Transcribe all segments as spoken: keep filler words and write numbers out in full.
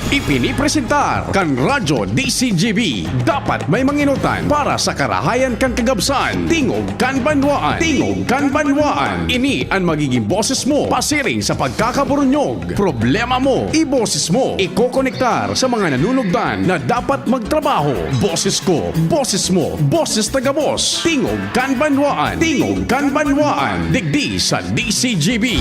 Ipinipresentar kan Radyo D C G B. Dapat may manginutan para sa karahayan kan kagabsan. Tingog kan banwaan. Tingog kan banwaan. Ini an magiging boses mo pasiring sa pagkakaburunyog. Problema mo, iboses mo. Ikokonektar sa mga nanunugdan na dapat magtrabaho. Boses ko, boses mo, boses ta gabos. Tingog kan banwaan. Tingog kan banwaan. Digdi sa D C G B.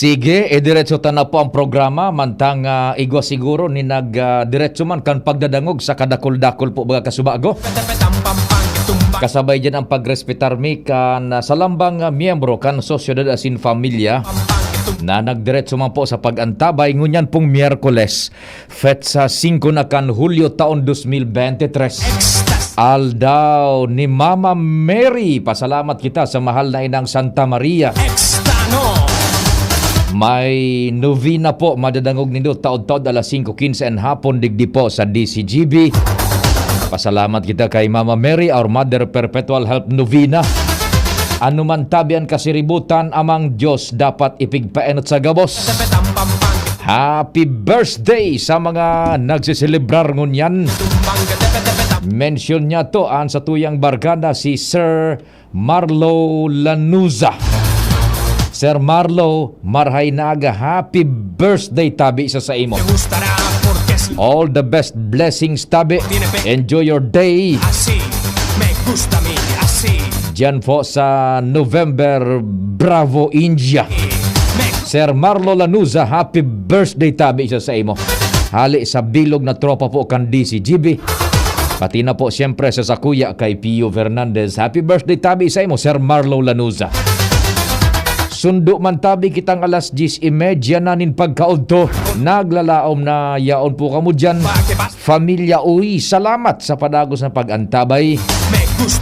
Sige, e diretso ta na po ang programa. Mantang, ah, igwa siguro ni nag, ah, diretso man kan pagdadangog sa kadakul-dakul po, mga kasubago. Kasabay dyan ang pagrespetar mi kan, ah, salambang, ah, miyembro kan sosyedad asin pamilya na nagdiretso man po sa pag-antabay ngunyan pong Miyerkules, petsa singko na kan Hulyo taon dos mil bente tres. Aldaw ni Mama Mary. Pasalamat kita sa mahal na inang Santa Maria. May novena po madadangog nindo taod-taod alas singko kinse an hapon digdi po sa D C G B. Pasalamat kita kay Mama Mary, our Mother Perpetual Help Novena. Ano man tabi an kasiributan, Amang Diyos dapat ipigpaenot sa gabos. Happy birthday sa mga nagseselebrar ngunyan. Mention niya to, an satuyang barkada, si Sir Marlo Lanuza. Sir Marlo, marhay na aga, happy birthday tabi sa saimo. All the best blessings tabi. Enjoy your day. Diyan po sa November, Bravo, India. Sir Marlo Lanuza, happy birthday tabi sa saimo. Hali sa bilog na tropa po kan D C G B. Pati na po siyempre sa sakuya kay Pio Fernandez. Happy birthday tabi saimo, Sir Marlo Lanuza. Sundo man tabi kitang alas diyes y media na nin pagkaudto. Naglalaom na yaon po kamo diyan. Familia Uy, salamat sa padagos na pag-antabay.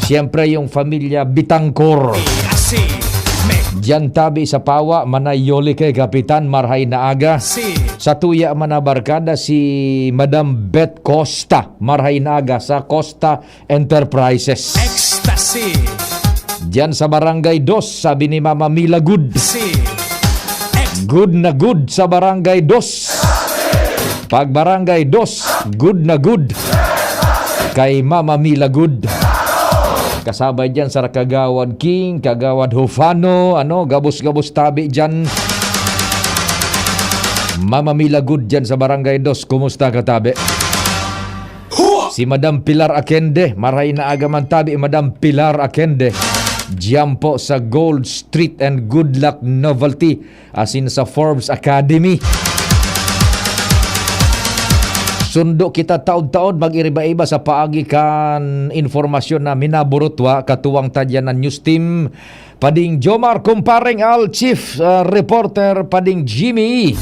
Siyempre, yung familia Bitangkor. Diyan tabi sa Pawa, manayoli kay Kapitan, marhay na aga. Sa tuya man na barkada, si Madam Beth Costa, marhay na aga sa Costa Enterprises. Diyan sa Barangay Dos, sabi ni Mama Mila, good. Good na good sa Barangay Dos. Pag Barangay Dos, good na good. Kay Mama Mila, good. Kasabay diyan sa Kagawad King, Kagawad Hufano, ano, gabos-gabos tabi diyan. Mama Mila, good diyan sa Barangay Dos, kumusta ka, tabi? Si Madam Pilar Akende, marhay na aga man tabi, Madam Pilar Akende. Diyan po sa Gold Street and Good Luck Novelty, asin sa Forbes Academy. Sundo kita taod-taod, mag-iriba-iba sa paagi kan informasyon na minaburutwa, katuwang ta diyan na news team. Pading Jomar, Kumpareng Al, Chief, uh, Reporter Pading Jimmy,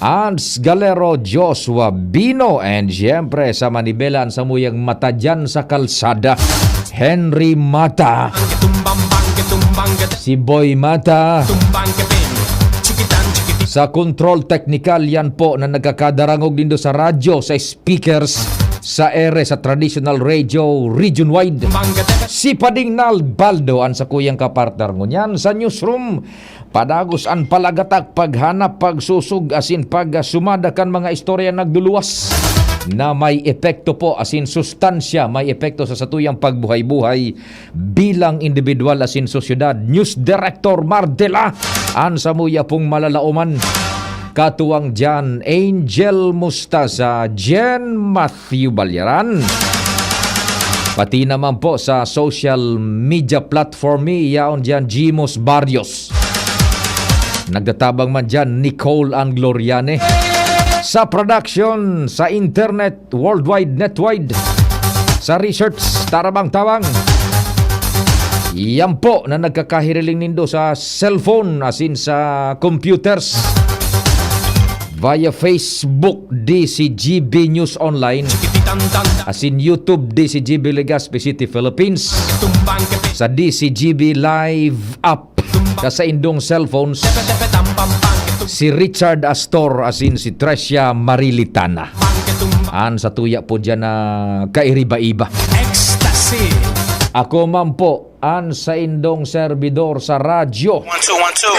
Ans Galero, Joshua Bino, and siyempre sa Manibela, an samuyang mata dyan sa kalsada, Henry Mata, si Boy Mata. Sa control technical, yan po na nagkakadarangog nindo sa radyo, sa speakers, sa ere, sa traditional radio, region wide. Si Pading Nalbaldo, an sakuyang kapartner ngunyan sa newsroom. Padagos an palagatak, paghanap, pagsusog, asin pagsumada kan mga istorya nagduluwas na may epekto po, asin sustansya, may epekto sa satuyang pagbuhay-buhay bilang indibidwal asin sosyedad. News Director Mardela, an samuya pong malalaoman. Katuwang diyan, Angel Mustasa, Jen Matthew Balyaran. Pati naman po sa social media platform mi, yaon diyan, Jimos Barrios. Nagtatabang man diyan, Nicole Angloriane. Sa production, sa internet, worldwide, netwide. Sa research, tarabang-tabang. Yan po na nagkakahiriling nindo sa cellphone, asin sa computers. Via Facebook, D C G B News Online. Asin YouTube, D C G B Legazpi City, Philippines. Sa D C G B Live app. Sa saindong cellphones, si Richard Astor asin si Trecia Marilitana. An satuya po diyan na kairiba-iba. Ecstasy. Ako man po, an saindong serbidor sa radyo. One, two, one, two.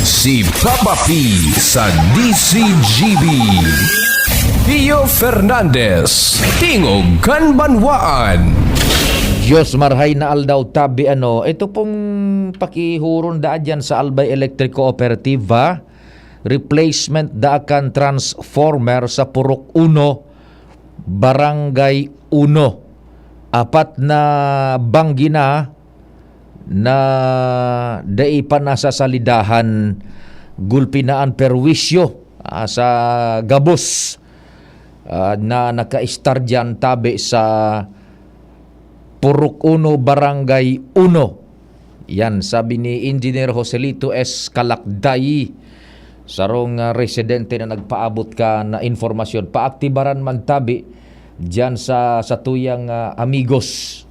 Si Papa P sa D C G B. Pio Fernandez, Tingog kan Banwaan. Diyos, marhay na aldaw tabi, ano. Ito pong pakihuron daa dyan sa Albay Electric Cooperative, ha? Replacement daa kan transformer sa Purok Uno, Barangay Uno. Apat na banggi na na dai pa nasasalidahan, gulpi na an perwisyo, ah, sa gabos, ah, na nakaistar diyan tabi sa Purok Uno, Barangay Uno. Yan, sabi ni Engineer Joselito S. Kalakday, sarong, ah, residente na nagpaabot kan impormasyon. Paaktibaran man tabi diyan sa, sa tuyang, ah, amigos,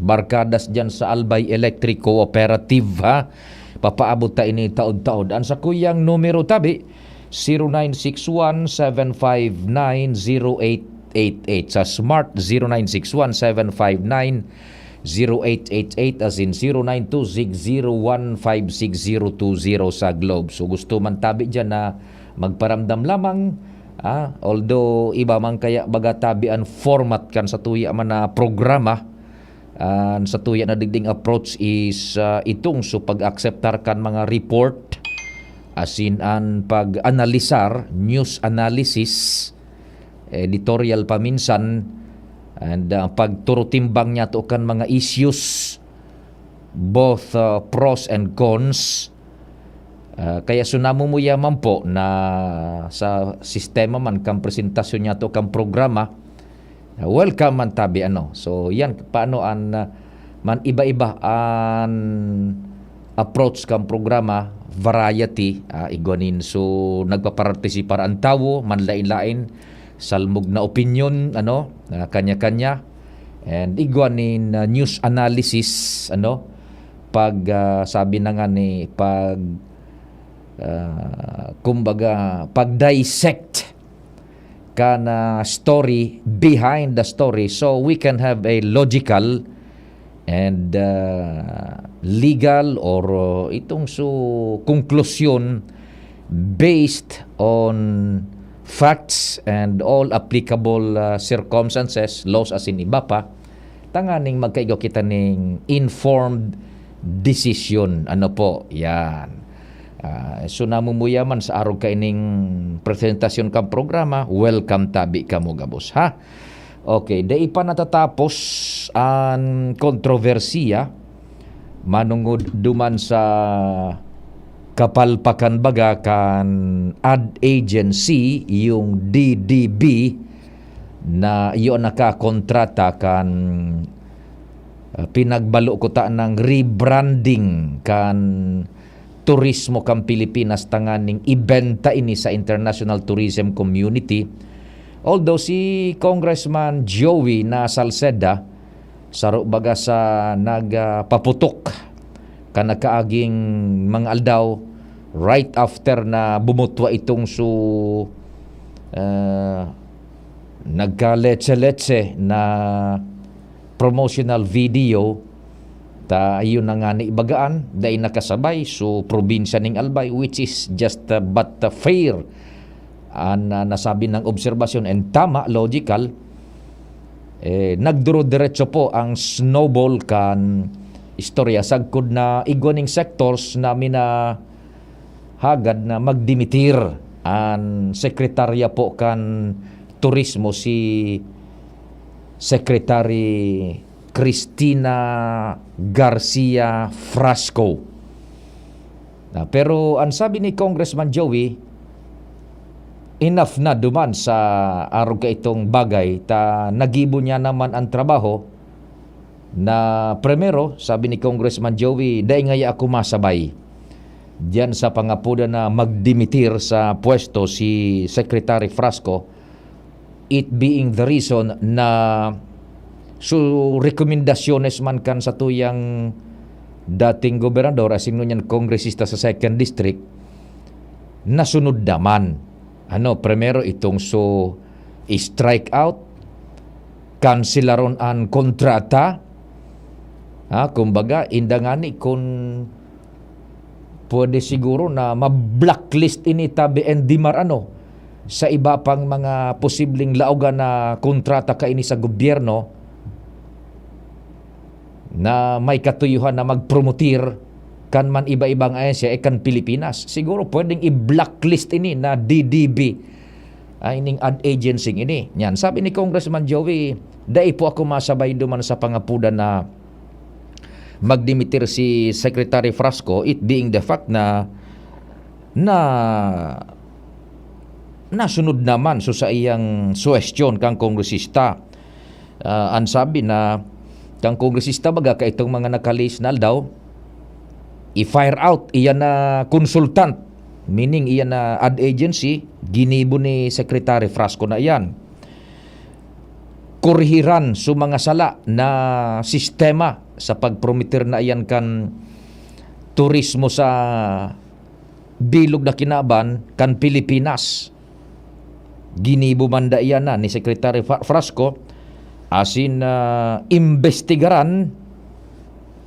barkadas diyan sa Albay Electric Cooperative, ha? Papaabot ta ini taod-taod. An sakuyang numero tabi, zero nine six one, seven five nine, zero eight eight eight. Sa Smart, zero nine six one, seven five nine, zero eight eight eight, as in zero nine two six zero one five six zero two zero sa Globe. So, gusto man tabi diyan na magparamdam lamang, ah, although iba man kaya baga tabi an format kan satuya man na programa, an satuya na digding approach is, ah, itong so pag-akseptar kan mga report, asin an pag-analisar, news analysis, editorial paminsan, and, ah, pagturotimbang niyato kan mga issues, both, ah, pros and cons. Ah, kaya so namumuya man po na sa sistema man kan presentasyon niyato kan programa, ah, welcome man tabi, ano. So, yan, paano an, ah, man iba-iba an approach kan programa, variety, ah, igwa nin. So, nagpapartisipar an tawo, manlain-lain, salmog na opinyon, ano, ah, kanya-kanya. And igwa nin, ah, news analysis, ano, pag, ah, sabi na nga ni, pag, ah, kumbaga, pag-dissect kan, ah, story behind the story, so we can have a logical and, ah, legal or, uh, itong so konklusyon based on facts and all applicable, ah, circumstances, laws asin iba pa, tanganing magkaigwa kita ning informed decision. Ano po? Yan. Ah, so, namumuya man sa arog kaining presentasyon kan programa, welcome tabi kamo gabos, ha? Okay, dai pa natatapos an kontrobersiya manungod duman sa kapalpakan baga kan ad agency, yung D D B, na iyo nakakontrata kan, ah, pinagbalo ko ta ng rebranding kan turismo kan Pilipinas tanganing ibenta ini sa international tourism community. Although si Congressman Joey na Salceda, saro baga sa nagpaputok kan nakaaging mga aldaw, right after na bumutwa itong su-, ah, nagka-letse-letse na promotional video, ta iyo na nga ni bagaan, dai nakasabay, so probinsya ning Albay, which is just, uh, but, uh, fair. An, uh, nasabi ng obserbasyon, and tama, logical, eh, nagduro-diretso po ang snowball kan istorya. Sagkod na igwa ning sectors na mina-, hagad na magdimitir an sekretarya po kan turismo, si Secretary Cristina Garcia Frasco. Na, pero ang sabi ni Congressman Joey, enough na duman sa arog kaitong bagay, ta nagibo niya naman ang trabaho na primero, sabi ni Congressman Joey, "Dai ngaya ako masabay diyan sa pangapodan na magdimitir sa pwesto si Secretary Frasco, it being the reason na su rekomendasyones man kan satuyang dating gobernador, asin ngunyan kongresista sa Second District, nasunod naman." Ano, primero itong su strike out, kanselaron an kontrata, Ha, kumbaga, inda ngani kun pwede siguro na ma-blacklist ini tabi and di mar-ano sa iba pang mga posibleng laogan na kontrata kaini sa gobyerno na may katuyuhan na magpromotir kan man iba-ibang ahensya, eh, kan Pilipinas. Siguro pwedeng i-blacklist ini na D D B, ah, ining ad agency ini. Yan, sabi ni Congressman Joey, "Dai po ako masabay duman sa pangapudan na magdimitir si Secretary Frasco, it being the fact na, na nasunod naman so sa iyang suwestiyon kang kongresista." Ah, an sabi na kang kongresista baga kaitong mga nakalihis na aldaw, i-fire out iyan na consultant, meaning iyan na ad agency, ginibo ni Secretary Frasco na iyan. Kurhiran so mga sala na sistema sa pagprometer na iyan kan turismo sa bilog na kinaban kan Pilipinas. Ginibo man da iyan na ni Secretary Fa-, Frasco, asin, ah, imbestigaran,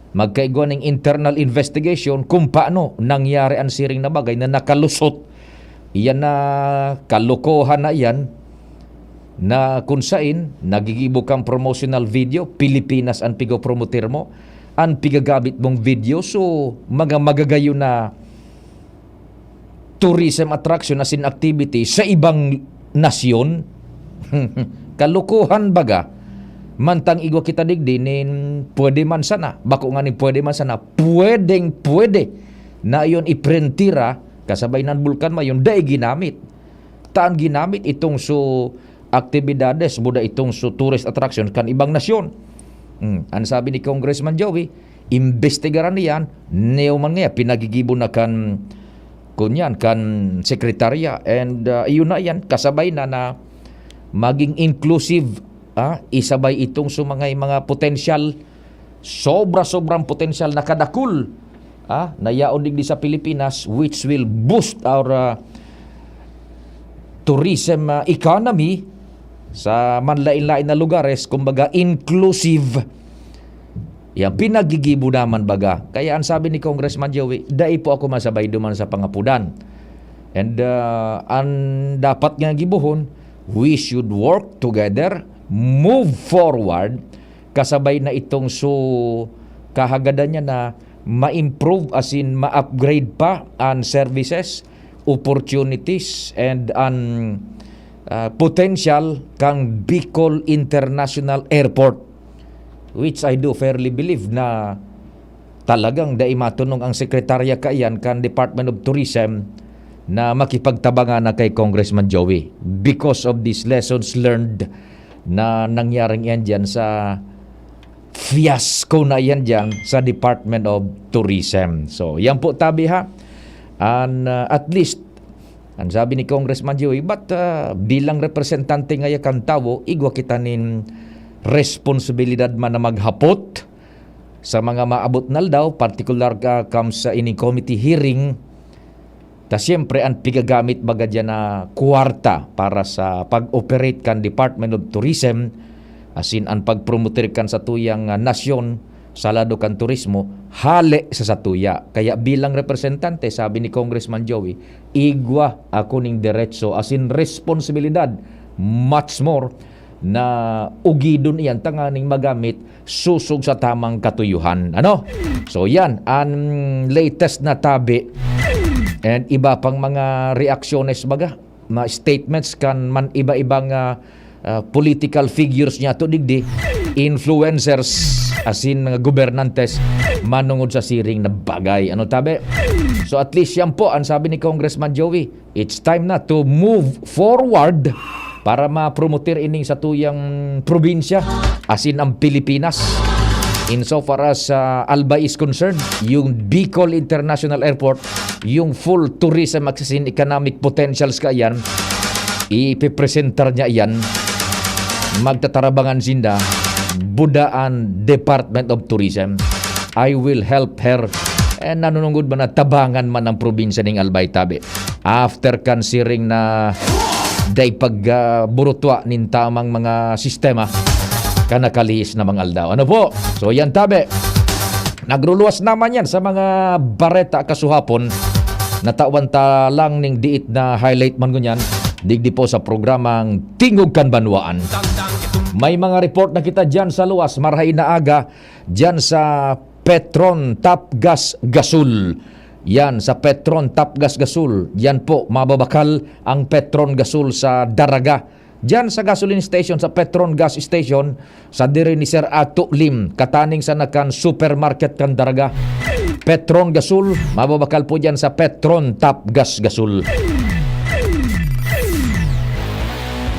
magkaigwa ning internal investigation kung paano nangyari an siring na bagay na nakalusot. Iyan na kalokohan na iyan na kun sain nagigibo kang promotional video, Pilipinas an pigopromoter mo, an pigagamit mong video. So, mga magagayon na tourism attraction asin activity sa ibang nasyon. Kalokohan baga. Mantang igwa kita digdi nin pwede man sana, bako nga nin pwede man sana, pwedeng pwede na iyon iprentira kasabay nan bulkan mayon, dai ginamit. Taan ginamit itong so aktibidades, buda itong so tourist attraction kan ibang nasyon. Hmm, an sabi ni Congressman Joey, imbestigaran niyan, neo man nga, pinagigibo na kan, kunyan, kan sekretarya. And, ah, iyon na yan, kasabay na na maging inclusive, ah, isabay itong so mga, mga potensyal, sobra-sobrang potensyal na kadakul, ah, na yaon digdi sa Pilipinas, which will boost our, ah, tourism, ah, economy sa manlain-lain na lugares, kumbaga inclusive. Yan, pinagigibo naman baga. Kaya ang sabi ni Congressman Joey, "Dai po ako masabay duman sa pangapudan." And, ah, ang dapat nga gibohon, we should work together, move forward, kasabay na itong so kahagadan niya na ma-improve asin ma-upgrade pa an services, opportunities, and an, ah, potential kang Bicol International Airport, which I do fairly believe na talagang dai matunong ang sekretarya kaiyan kan Department of Tourism na makipagtabangan na kay Congressman Joey because of these lessons learned na nangyaring yan dyan sa fiasco na yan dyan sa Department of Tourism. So, yan po tabi ha. And, uh, at least, ang sabi ni Congressman Joey, but, uh, bilang representante ngaya kan tawo, igwa kita nin responsibilidad man na maghapot sa mga maabot na aldaw, partikular ka kam sa ining committee hearing, ta siyempre an pigagamit baga diyan na kwarta para sa pag-operate kan Department of Tourism, asin an pagpromoter kan satuyang, ah, nasyon sa lado kan turismo, hale sa satuya. Kaya bilang representante, sabi ni Congressman Joey, igwa ako ning deretso asin responsibilidad, much more na ugidon iyan tanganing magamit sosog sa tamang katuyuhan. Ano? So, yan an latest na tabi and iba pang mga reaksyones baga, mga statements kan man iba-ibang, ah, ah, political figures niyato digdi, influencers, asin mga gobernantes manungod sa siring na bagay. Ano tabi? So, at least yan po ang sabi ni Congressman Joey. It's time na to move forward para mapromoter ining satuyang probinsya, asin ang Pilipinas. Insofar as, ah, Albay is concerned, yung Bicol International Airport, yung full tourism access and economic potentials kaiyan, ipipresentar niya iyan. Magtatarabangan sinda, buda an Department of Tourism. I will help her. Eh, nanunungod man na tabangan man ang probinsya ning Albay tabi. After kan siring na dai pag, ah, burutwa nin tamang mga sistema, kan nakalihis na mga aldaw. Ano po? So, yan tabi. Nagruluwas naman yan sa mga bareta kasuhapon. Natawan ta lang ning diit na highlight man ngunyan, digdi po sa programang Tingog kan Banwaan. May mga report na kita dyan sa luwas, marahay na aga, dyan sa Petron Tapgas Gasol. Yan, sa Petron Tapgas Gasol. Yan po, mababakal ang Petron Gasol sa Daraga. Diyan sa gasoline station, sa Petron gas station, sa diri ni Sir Ato Lim, kataning sa nakan supermarket kan Daraga. Petron Gasol, mababakal po diyan sa Petron Top Gas Gasol.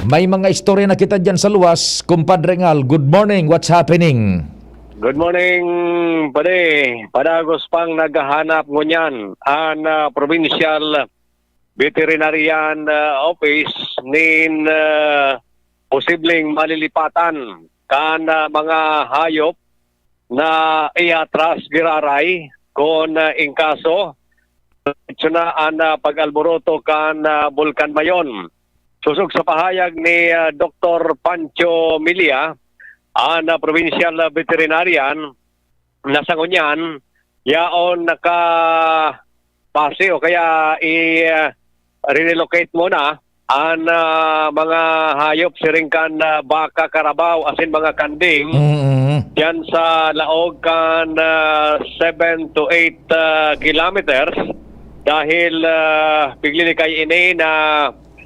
May mga istorya na kita diyan sa luwas. Kumpadre Ngal, good morning. What's happening? Good morning, pare. Padagos pang naghahanap ngunyan an ah, provincial veterinarian ah, office nin ah, posibleng malilipatan kan ah, mga hayop na iatras giraray kon ah, in kaso ito na an ah, pag-alboroto kan ah, Bulkan Mayon. Sosog sa pahayag ni ah, Doktor Pancho Milia, an ah, provincial ah, veterinarian, na sa ngunyan yaon nakapase o kaya i-relocate muna an ah, mga hayop siring kan ah, baka, karabaw asin mga kanding Mm. diyan sa laog kan ah, seven to eight ah, kilometers dahil ah, piglilikay ini na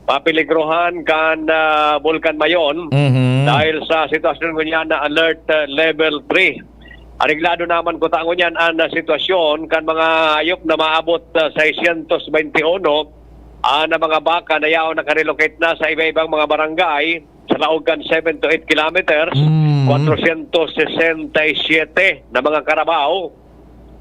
mapeligrohan kan ah, Bulkan Mayon Mhm. dahil sa sitwasyon ngunyan na alert ah, level three. Areglado naman kuta ngunyan an ah, sitwasyon kan mga hayop na maabot ah, seiscientos veintiuno an ah, mga baka na yaon nakarelocate na sa iba-ibang mga barangay sa laog kan seven to eight kilometers, Mm. kwatrosyentos sesenta y siyete na mga karabaw,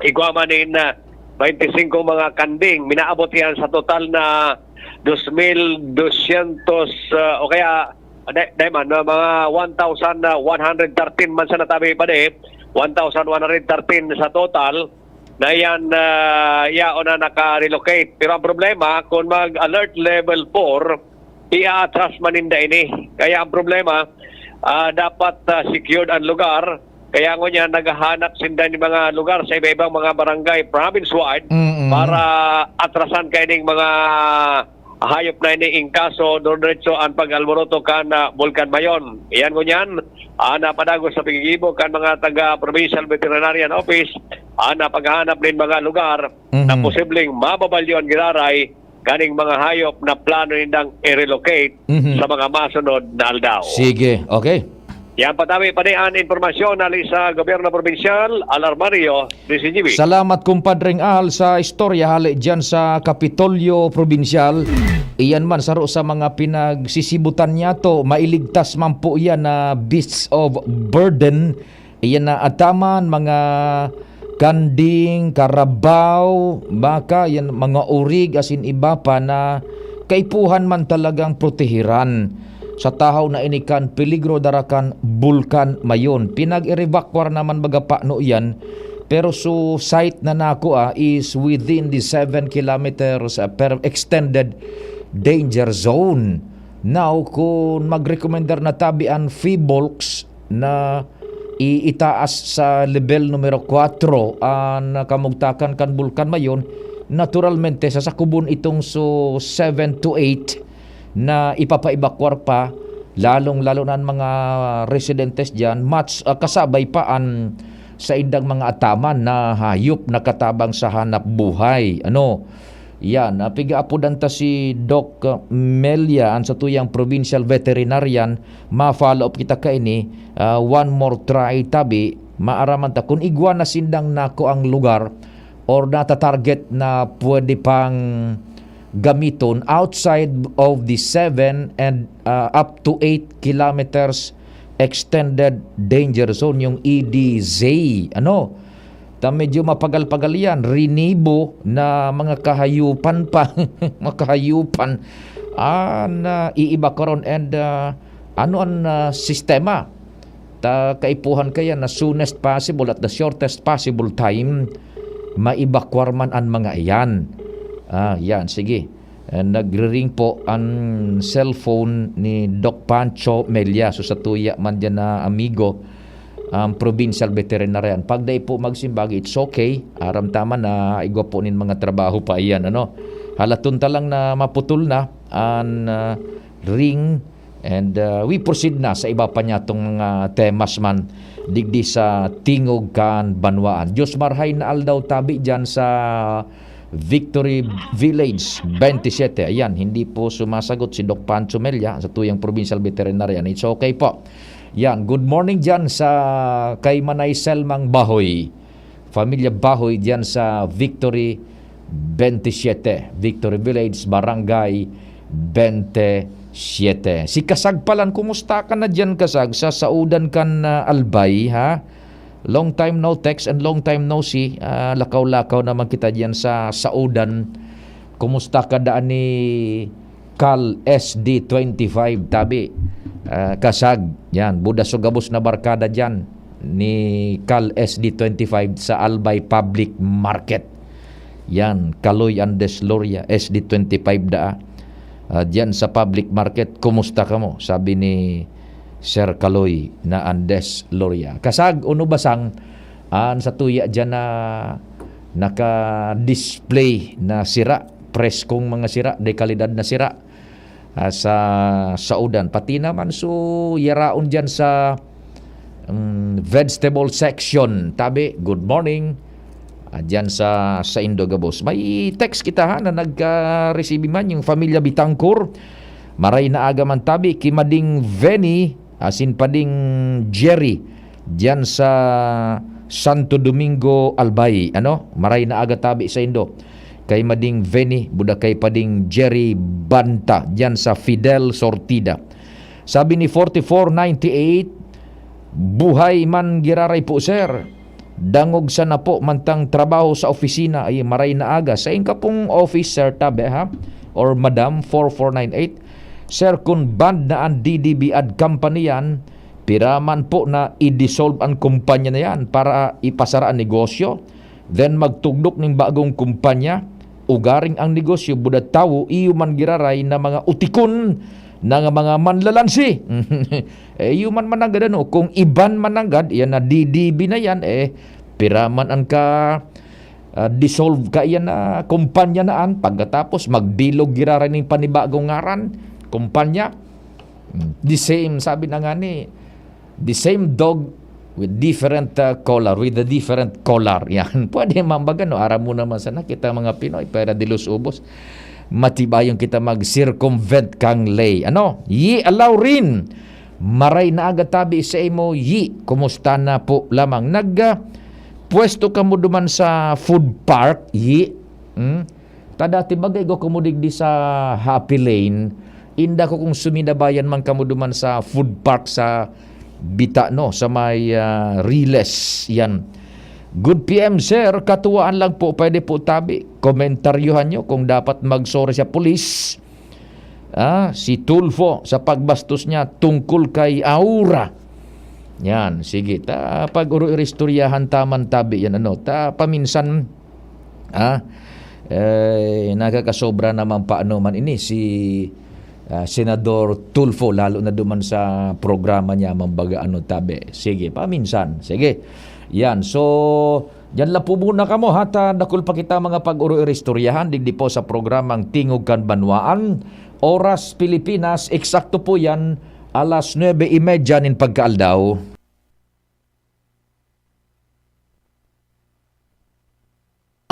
igwa man nin ah, twenty-five mga kanding, minaabot iyan sa total na dos mil dosyentos ah, o kaya, ah, di, di man, ah, mga one thousand one hundred thirteen man sa natabi pa di, one thousand one hundred thirteen sa total na iyan ah, yaon na naka-relocate. Pero ang problema, kung mag-alert level four, i-atras man ninda ini. Kaya ang problema, ah, dapat ah, secured ang lugar. Kaya ngunyan, naghahanap sinda ng mga lugar sa iba-ibang mga barangay province-wide Mm-mm. para atrasan kaining mga hayop na ini in kaso diretso ang pag-alboroto kan ah, Bulkan Mayon. Iyan ngunyan, ah, napadagos sa paggigibo kan mga taga Provincial Veterinarian Office, ah, na paghahanap nin mga lugar na Mhm. posibleng mababalyo an giraray kaning mga hayop na plano nindang i-relocate Mhm. sa mga masunod na aldaw. Sige, okay. Yan pa tabi, pati an impormasyon na sa gobyerno probinsyal, Alarmario, D C G B. Salamat, Kumpadreng Al, sa istorya hali diyan sa Kapitolyo Probinsyal. Iyan man, saro sa mga pinagsisibutan niya to, mailigtas man po iyan na beasts of burden. Iyan na ataman, mga kanding, karabaw, baka, yan, mga urig, asin iba pa na kaipuhan man talagang protehiran. Sa tahaw na ini kan peligro dara kan Bulkan Mayon. Pinag-erevacuar naman baga pano iyan, pero so site na nakua is within the seven kilometers, ah, per extended danger zone. Now, kung magrekomendar na tabi an PHIVOLCS na i-, itaas sa level numero kwatro an kamugtakan kan Bulkan Mayon, naturalmente, sasakubon itong so seven to eight na ipapa-evacuar pa, lalong-lalo na ang mga residentes diyan, much, ah, kasabay pa an saindang mga ataman na hayop na katabang sa hanap buhay. Ano? Yan, ah, pigaapodan ta si Doc Melia, an satuyang provincial veterinarian, ma-follow up kita kaini, ah, one more try tabi, maaraman ta kun igwa na sindang nakuang lugar or nata-target na pwede pang gamiton outside of the seven and, ah, up to eight kilometers extended danger zone, yung E D Z. Ano? Ta medyo mapagal-pagal yan. Rinibo na mga kahayupan pa. Mga kahayupan. Ah, na iiba karon and, ah, ano ang, ah, sistema? Ta kaipuhan kaya na soonest possible, at the shortest possible time, maibakwar man an mga iyan. Ah, yan. Sige. Eh, nagre-ring po an cellphone ni Doc Pancho Melia. So, sa tuya man diyan na amigo, ang provincial veterinarian. Pag dai po magsimbag, it's okay. Aram ta man na igwa po nin mga trabaho pa iyan, ano. Halaton ta lang na maputol na an, ah, ring, and, ah, we proceed na sa iba pa niyatong mga temas man digdi sa Tingog kan Banwaan. Diyos marhay na aldaw tabi diyan sa Victory Village twenty-seven. Ayan, hindi po sumasagot si Doc Pancho Mella sa tuyang provincial veterinarian. It's okay po. Yan, good morning dyan sa kay Manay Selmang Bahoy. Familia Bahoy dyan sa Victory twenty-seven, Victory Village, Barangay twenty-seven. Si Kasag palan, kumusta ka na dyan, Kasag? Sa saudan kan, ah, Albay, ha? Long time no text and long time no see. Ah, lakaw-lakaw naman kita dyan sa saudan. Kumusta ka daan ni Cal S D twenty-five, tabi? Ah, Kasag, yan. Buda so gabos na barkada dyan ni Cal S D twenty-five sa Albay Public Market. Yan, Kaloy Andes Loria, S D twenty-five daa. Ah, diyan sa public market, "Kumusta kamo?" sabi ni Sir Kaloy na Andes Loria. Kasag, uno basang, an sa tuya diyan na naka-display na sira, preskong mga sira, de kalidad na sira, ah, sa saudan. Pati naman so yaraon diyan sa, mm, vegetable section. Tabi, good morning. Ah, diyan sa, sa Indo gabos. May text kita, ha, na nagka-receive man, yung Familia Bitangkor. Maray na aga man tabi, ki Mading Venny, asin pa ding Jerry, diyan sa Santo Domingo, Albay. Ano? Maray na aga tabi sa Indo. Kay Mading Venny, buda kay pa ding Jerry Banta, diyan sa Fidel Sortida. Sabi ni forty-four ninety-eight, "Buhay man giraray po, sir. Dangog sana po mantang trabaho sa opisina ay maray na aga." Sa inka pong office, sir, tabi, ha? Or madam, four four nine eight. "Sir, kun banned na an D D B ad company yan, pira man po na i-dissolve an kumpanya na yan para ipasara an negosyo? Then magtugdok ning bagong kumpanya, ugaring ang negosyo buda tawo iyo man giraray na mga utikon na nga mga manlalansi." Eh, iyo man mananggad, ano, kung iban mananggad, yan na D D B na yan, eh, pira man an ka, ah, dissolve ka yan na kumpanya na an, pagkatapos magbilog giraray ning panibagong ngaran, kumpanya. The same, sabi na nga ni, the same dog with different, uh, collar, with a different collar. Yan. Pwede man baga, no? Aram mo naman sana, kita mga Pinoy, pera de los ubos. Matibayon kita mag-circumvent kang ley. Ano? Yi, allow rin. Maray na aga tabi sa imo, Yi. Kumusta na po lamang? Nag, uh, pwesto ka mo duman sa food park, Yi? Hmm? Ta dati baga igwa kamo digdi sa Happy Lane, inda ko kung suminabayan man kamo duman sa food park sa Bita, no, sa may, ah, Riles, yan. "Good P M, sir. Katuwaan lang po, pwede po tabi. Komentaryohan nyo kung dapat mag-sorry sa pulis, ah, si Tulfo sa pagbastos niya tungkol kay Aura." Yan, sige. Ta, pag-uro-iristoryahan taman tabi yan, ano. Ta, paminsan, ah, eh, nakakasobra naman paano man ini si, ah, Senador Tulfo, lalo na duman sa programa niya, mambaga, ano, tabi. Sige, paminsan. Sige. Yan. So, diyan lang po muna kamo, ha, ta dakul pa kita mga pag-uro-iristoryahan, digdi po sa programang Tingog kan Banwaan. Oras Pilipinas, eksakto po yan, alas nuebe y media nin pagkaaldaw.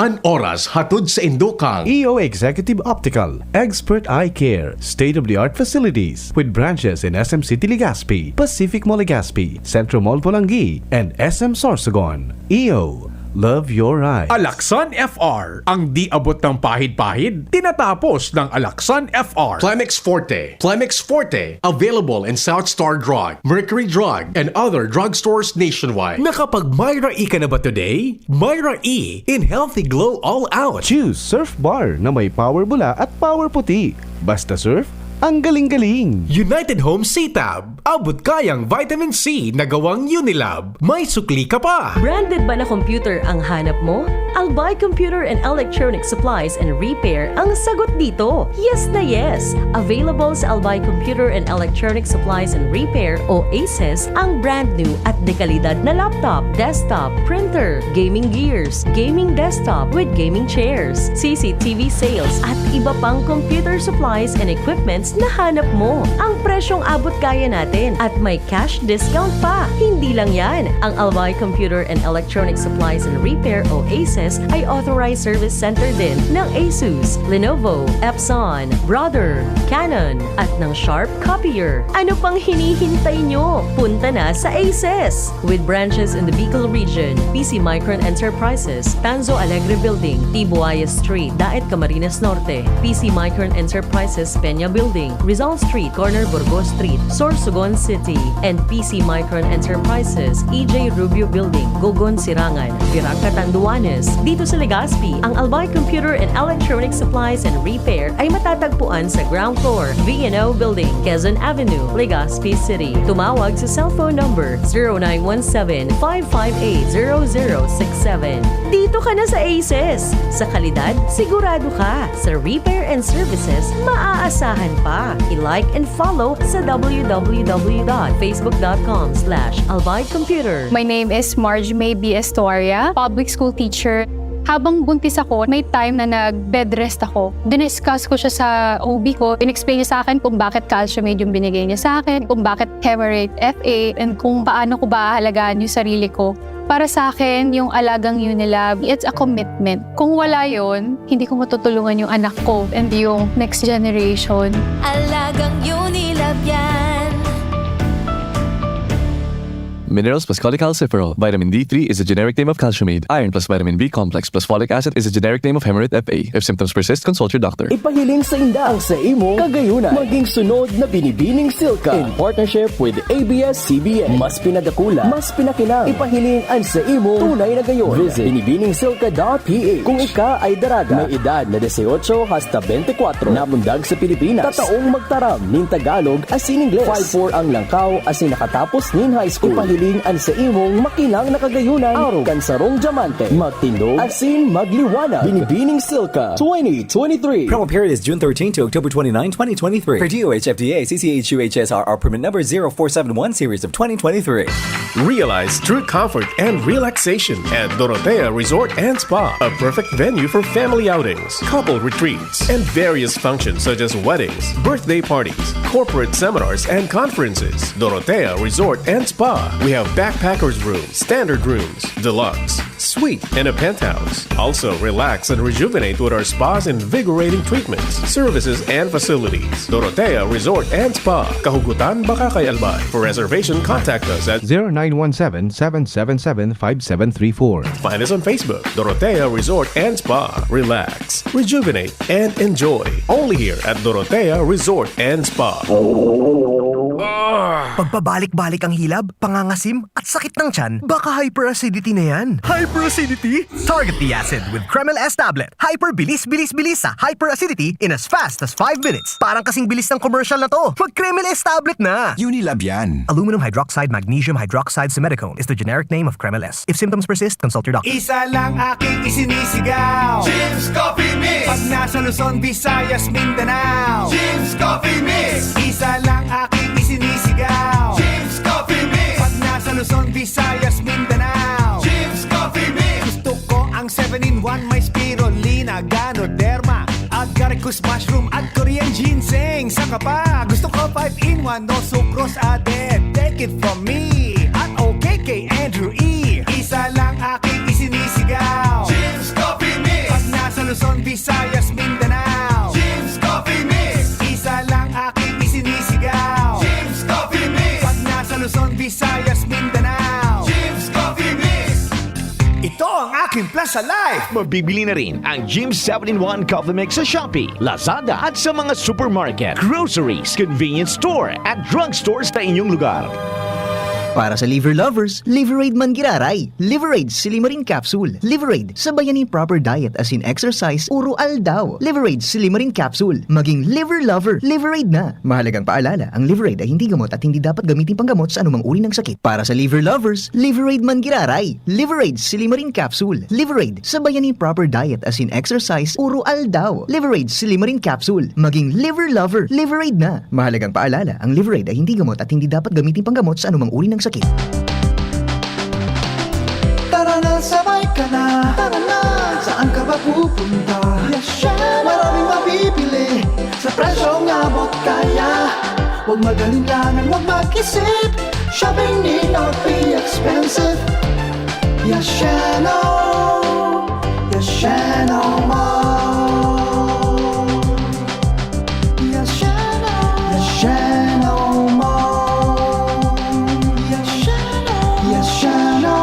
An oras hatod sa Indokang. E O Executive Optical, Expert Eye Care, state-of-the-art facilities with branches in S M City Legazpi, Pacific Mall Legazpi, Centro Mall Polangui, and S M Sorsogon. E O, love your eyes. Alaksan F R, ang di abot ng pahid-pahid, tinatapos ng Alaksan F R. Plemex Forte. Plemex Forte, available in South Star Drug, Mercury Drug, and other drugstores nationwide. Nakapag Myra E ka na ba today? Myra E in Healthy Glow All Out. Choose Surf Bar na may power bula at power puti. Basta surf, Ang galing-galing! United Home C-Tab. Abot kayang vitamin C na gawang Unilab. May sukli ka pa! Branded ba na computer ang hanap mo? Albay Computer and Electronic Supplies and Repair ang sagot dito. Yes na yes! Available sa Albay Computer and Electronic Supplies and Repair o ACES ang brand new at dekalidad na laptop, desktop, printer, gaming gears, gaming desktop with gaming chairs, C C T V sales at iba pang computer supplies and equipments na hanap mo. Ang presyong abot kaya natin at may cash discount pa. Hindi lang yan, ang Albay Computer and Electronic Supplies and Repair o ACES ay authorized service center din ng Asus, Lenovo, Epson, Brother, Canon, at ng Sharp Copier. Ano pang hinihintay nyo? Punta na sa ACES! With branches in the Bicol region, P C Micron Enterprises, Tanzo Alegre Building, Tibuaya Street, Daet, Camarines Norte, P C Micron Enterprises, Peña Building, Rizal Street, corner Burgos Street, Sorsogon City, and P C Micron Enterprises, E J Rubio Building, Gogon, Sirangan, Virac, Catanduanes. Dito sa Legazpi, ang Albay Computer and Electronic Supplies and Repair ay matatagpuan sa ground floor, V and O Building, Quezon Avenue, Legazpi City. Tumawag sa cellphone number zero nine one seven, five five eight, zero zero six seven. Dito ka na sa ACES! Sa kalidad, sigurado ka. Sa repair and services, maaasahan pa. I-like and follow sa w w w dot facebook dot com slash albay computer. My name is Marge May B. Estoria, public school teacher. Habang buntis ako, may time na nag-bed rest ako. Diniscuss ko siya sa O B ko. In-explain niya sa akin kung bakit calcium aid yung binigay niya sa akin, kung bakit Hemarate F A, and kung paano ko ba aalagaan yung sarili ko. Para sa akin, yung alagang Unilab, it's a commitment. Kung wala yon, hindi ko matutulungan yung anak ko and yung next generation. Alagang Unilab yan. Minerals plus cholecalciferol. Vitamin D three is a generic name of calcium aid. Iron plus vitamin B complex plus folic acid is a generic name of Hemarate F A. If symptoms persist, consult your doctor. Ipahiling sa inda ang sa imong kagayunan. Maging sunod na Binibining Silka in partnership with A B S C B N. Mas pinadakula, mas pinakinang. Ipahiling ang sa imong tunay na gayon. Visit binibiningsilka dot P H. Kung ika ay daraga, may edad na dieciocho hasta veinticuatro, namundag sa Pilipinas, tataong magtaram nin Tagalog asin Ingles. Five four ang langkaw asin nakatapos nin high school. Ipahiling an sa imong makinang na kagayunan, arog kan sarong dyamante. Magtindog asin magliwanag. Binibining Silka twenty twenty-three. Promo period is June thirteen to October twenty-nine, twenty twenty-three. Per D O H F D A, C C H U H S R R permit number zero four seven one series of twenty twenty-three. Realize true comfort and relaxation at Dorotea Resort and Spa, a perfect venue for family outings, couple retreats, and various functions such as weddings, birthday parties, corporate seminars, and conferences. Dorotea Resort and Spa. We have backpackers room, standard rooms, deluxe, suite, and a penthouse. Also, relax and rejuvenate with our spa's invigorating treatments, services, and facilities. Dorotea Resort and Spa, Kahugutan, Bacacay, Albay. For reservation, contact us at zero nine one seven, seven seven seven, five seven three four. Find us on Facebook, Dorotea Resort and Spa. Relax, rejuvenate, and enjoy. Only here at Dorotea Resort and Spa. Pagpabalik-balik ang hilab, pangangasim, at sakit ng tiyan, baka hyperacidity na yan. Hyperacidity? Target the acid with Kremel S tablet. Hyper bilis, bilis, bilis sa hyperacidity in as fast as five minutes. Parang kasing bilis ng commercial na to. Mag Kremel S tablet na! Unilab yan. Aluminum hydroxide, magnesium hydroxide, simethicone is the generic name of Kremel S. If symptoms persist, consult your doctor. Isa lang aking isinisigaw. Jim's Coffee Mix. Pag nasa Luzon, Visayas, Mindanao. Jim's Coffee Mix. Isa lang aking isinisigaw. Jim's Coffee Mix. Pag nasa Luzon, Visayas, Mindanao. Jim's Coffee Mix. Gusto ko ang seven in one, may spirulina, ganoderma, agaricus mushroom at Korean ginseng. Saka pa, gusto ko five in one, no sucrose added. Take it from me at okay kay Andrew E. Isa lang aking isinisigaw. Jim's Coffee Mix. Pag nasa Luzon, Visayas, Mindanao. Jim's Coffee Mix. Isa lang aking isinisigaw. Jim's Coffee Mix. Pag nasa Luzon, Visayas, Mindanao. Jim's Coffee Mix. Ito ang aking plan sa life. Mabibili na rin ang Jim seven-in-one Coffee Mix sa Shopee, Lazada at sa mga supermarket, groceries, convenience store at drugstores na inyong lugar. Para sa liver lovers, Liveraid man giraray. Liveraid Silimarin Capsule. Liveraid, sabayan ni proper diet asin exercise uro aldaw. Liveraid Silimarin Capsule. Maging liver lover, Liveraid na. Mahalagang paalala, ang Liveraid ay hindi gamot at hindi dapat gamitin panggamot sa anumang uri ng sakit. Para sa liver lovers, Liveraid man giraray. Liveraid Silimarin Capsule. Liveraid, sabayan ni proper diet asin exercise uro aldaw. Liveraid Silimarin Capsule. Maging liver lover, Liveraid na. Mahalagang paalala, ang Liveraid ay hindi gamot at hindi dapat gamitin panggamot sa anumang uri ng sakit. Tara na, sabay ka na. Tara na, saan ka ba pupunta? Maraming mabibili sa presyong abot kaya. Huwag mag-alinlangan, huwag mag-isip. Shopping need not be expensive. Yasheno, Yasheno Mall. Yasheno, Yasheno Mall. Yasheno, Yasheno.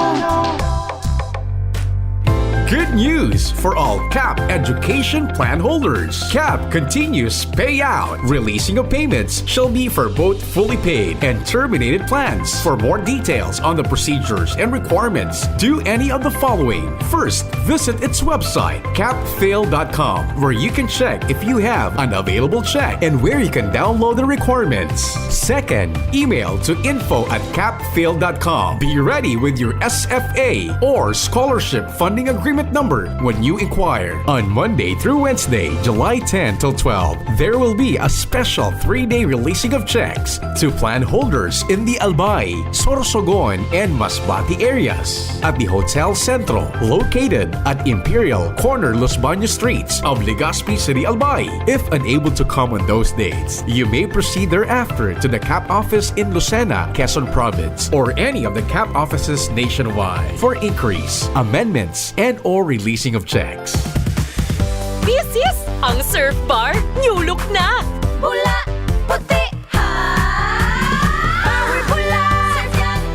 Good news for all CAP Education Plan holders. CAP continues payout. Releasing of payments shall be for both fully paid and terminated plans. For more details on the procedures and requirements, do any of the following. First, visit its website, capfail dot com, where you can check if you have an available check and where you can download the requirements. Second, email to info at capfail dot com. Be ready with your S F A or scholarship funding agreement number when you inquire. On Monday through Wednesday, July ten till twelve, there will be a special three-day releasing of checks to plan holders in the Albay, Sorsogon, and Masbate areas at the Hotel Centro, located at Imperial, corner Los Baños Streets of Legazpi City, Albay. If unable to come on those dates, you may proceed thereafter to the CAP office in Lucena, Quezon Province, or any of the CAP offices nationwide for inquiries, amendments, and or releasing of checks. This is ang Surf Bar New Look na! Pula, puti, ha! Power pula,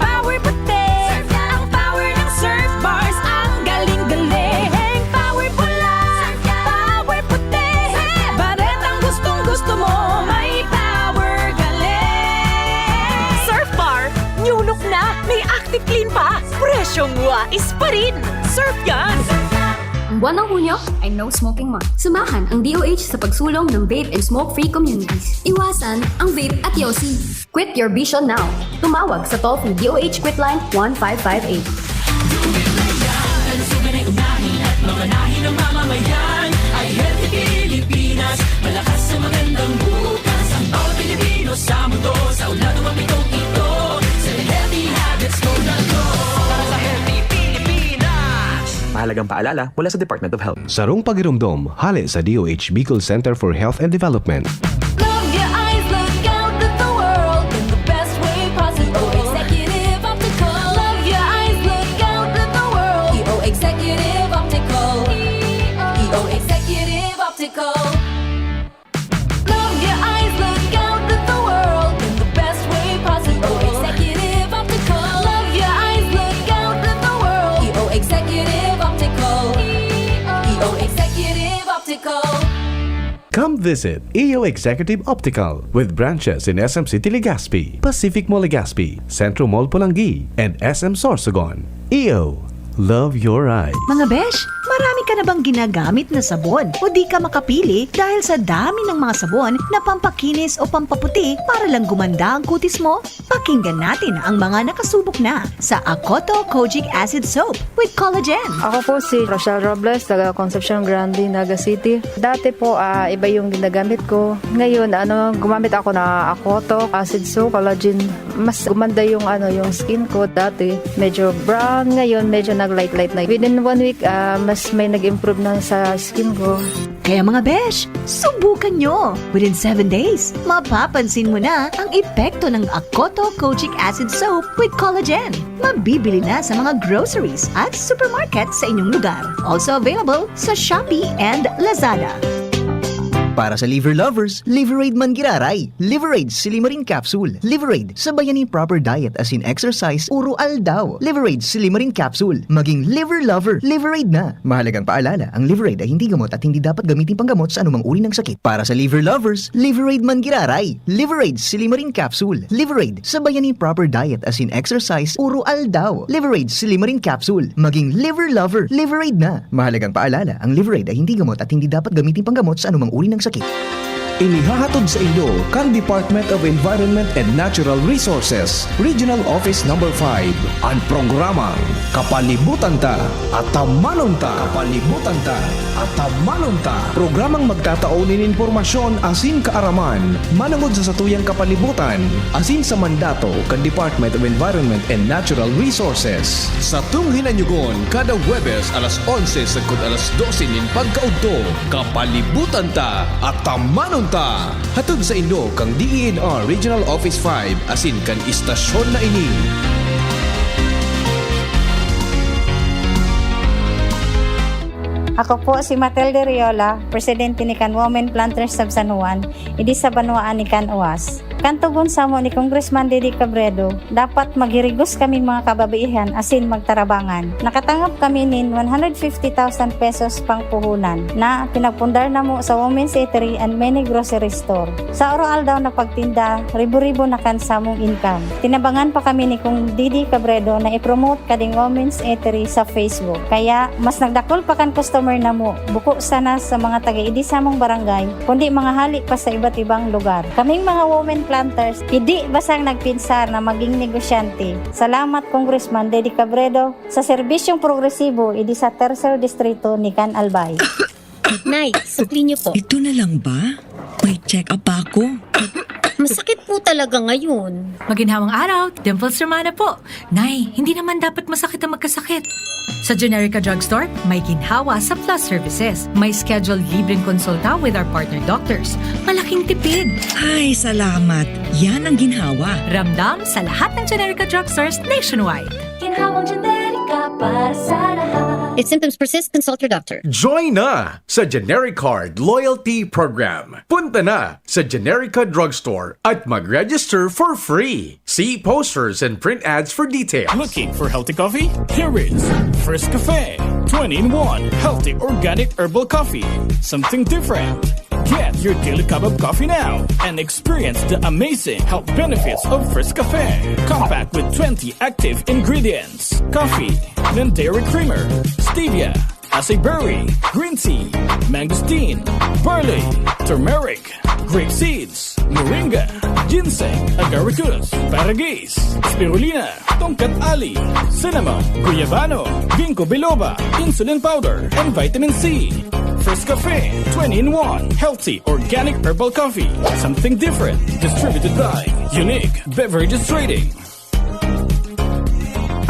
power puti. Ang power ng Surf Bars, ang galing-galing. Power pula, power puti. Baretang gustong-gusto mo, may power galing. Surf Bar New Look na! May Active Clean pa! Presyong wais pa rin! Surf yan! Ang buwan ng Hunyo ay No Smoking Month. Samahan ang D O H sa pagsulong ng vape and smoke-free communities. Iwasan ang vape at yosi. Quit your bisyo now. Tumawag sa toll-free D O H Quitline one five five eight. Mahalagang paalala mula sa Department of Health. Sarong pagiromdom hale sa D O H Bicol Center for Health and Development. Love your eyes, look out at the world in the best way possible. Executive Optical. Love your eyes, look out at the world. E O Executive Optical. E O Executive Optical. Love your eyes, look out at the world in the best way possible. Executive Optical. Love your eyes, look out at the world. E O Executive Optical. E O Executive Optical. Come visit E O Executive Optical with branches in S M City Legazpi, Pacific Mall Legazpi, Centro Mall Polangui, and S M Sorsogon. E O, love your eyes. Mga besh, marami ka na bang ginagamit na sabon o di ka makapili dahil sa dami ng mga sabon na pampakinis o pampaputi para lang gumanda ang kutis mo? Pakinggan natin ang mga nakasubok na sa Akoto Kojic Acid Soap with Collagen. Ako po si Rochelle Robles, taga Concepcion Grande, Naga City. Dati po, ah, iba yung ginagamit ko. Ngayon, ano, gumamit ako na Akoto Acid Soap, Collagen. Mas gumanda yung, ano, yung skin ko. Dati, medyo brown. Ngayon, medyo nag-light-light na. Within one week, ah, mas may nag-improve na sa skin ko. Kaya mga besh, subukan nyo! Within seven days, mapapansin mo na ang epekto ng Akoto Kojic Acid Soap with Collagen. Mabibili na sa mga groceries at supermarket sa inyong lugar. Also available sa Shopee and Lazada. Para sa liver lovers, Liveraid man giraray. Liveraid Silimarin Capsule. Liveraid, sabayan ni proper diet as in exercise, uro aldaw. Liveraid Silimarin Capsule. Maging liver lover, Liveraid na. Mahalagang paalala, ang Liveraid ay hindi gamot at hindi dapat gamitin panggamot sa anumang uri ng sakit. Para sa liver lovers, Liveraid man giraray. Liveraid Silimarin Capsule. Liveraid, sabayan ni proper diet as in exercise, uro aldaw. Liveraid Silimarin Capsule. Maging liver lover, Liveraid na. Mahalagang paalala, ang Liveraid ay hindi gamot at hindi dapat gamitin panggamot sa anumang uri ng sakit. Inihahatod sa inyo kan Department of Environment and Natural Resources, Regional Office Number five, an programang Kapalibutan Ta, Atamanon Ta. Kapalibutan Ta, Atamanon Ta. Programang magtatao nin impormasyon asin kaaraman manongod sa satuyang kapalibutan asin sa mandato kan Department of Environment and Natural Resources. Satong hinanyugon kada Huwebes alas onse sagkod alas dose nin pagkaudto, Kapalibutan Ta, Atamanon Ta. Hatod sa inyo kan D E N R Regional Office five asin kan istasyon na ini. Ako po si Matilde Riola, presidente ni kan Women Planters of San Juan, idi sa banwaan ni kan Uas. Kan tugon samo ni Congressman Didi Cabredo, dapat maghirigos kaming mga kababaihan asin magtarabangan. Nakatangap kami nin one hundred fifty thousand pesos pang puhunan na pinagpundar namo sa Women's Eatery and many grocery store. Sa oro-aldaw na pagtinda, ribo-ribo na kan samong income. Tinabangan pa kami ni Kong Didi Cabredo na i-promote kading Women's Eatery sa Facebook. Kaya, mas nagdakol pa kan customer namo, buko sana sa mga taga-idi samong barangay, kundi mga hali pa sa iba't ibang lugar. Kaming mga women planters, idi basang nagpinsar na maging negosyante. Salamat, Congressman Didi Cabredo, sa serbisyong progresibo idi sa Tercer Distrito ni Can Albay. Nay, sukli niyo po. Ito na lang ba? May check-up pa ako. Masakit po talaga ngayon. Maginhawang araw, Dimples Romana po. Nay, hindi naman dapat masakit ang magkasakit. Sa Generica Drugstore, may ginhawa sa Plus Services. May scheduled libreng konsulta with our partner doctors. Malaking tipid. Ay, salamat. Yan ang ginhawa. Ramdam sa lahat ng Generica Drugstores nationwide. Ginhawang generika para sa lahat. If symptoms persist, consult your doctor. Join na sa Generic Card Loyalty Program. Punta na sa Generica Drugstore at mag-register for free. See posters and print ads for details. Looking for healthy coffee? Here is First Cafe, twenty-in-one healthy organic herbal coffee. Something different. Get your daily cup of coffee now and experience the amazing health benefits of First Cafe. Compact with twenty active ingredients: coffee, then dairy creamer, stevia, acai berry, green tea, mangosteen, barley, turmeric, grape seeds, moringa, ginseng, agaricus, paragis, spirulina, tongkat ali, cinnamon, guyabano, ginkgo biloba, insulin powder, and vitamin C. First Cafe, twenty-in-one healthy organic herbal coffee. Something different. Distributed by Unique Beverages Trading.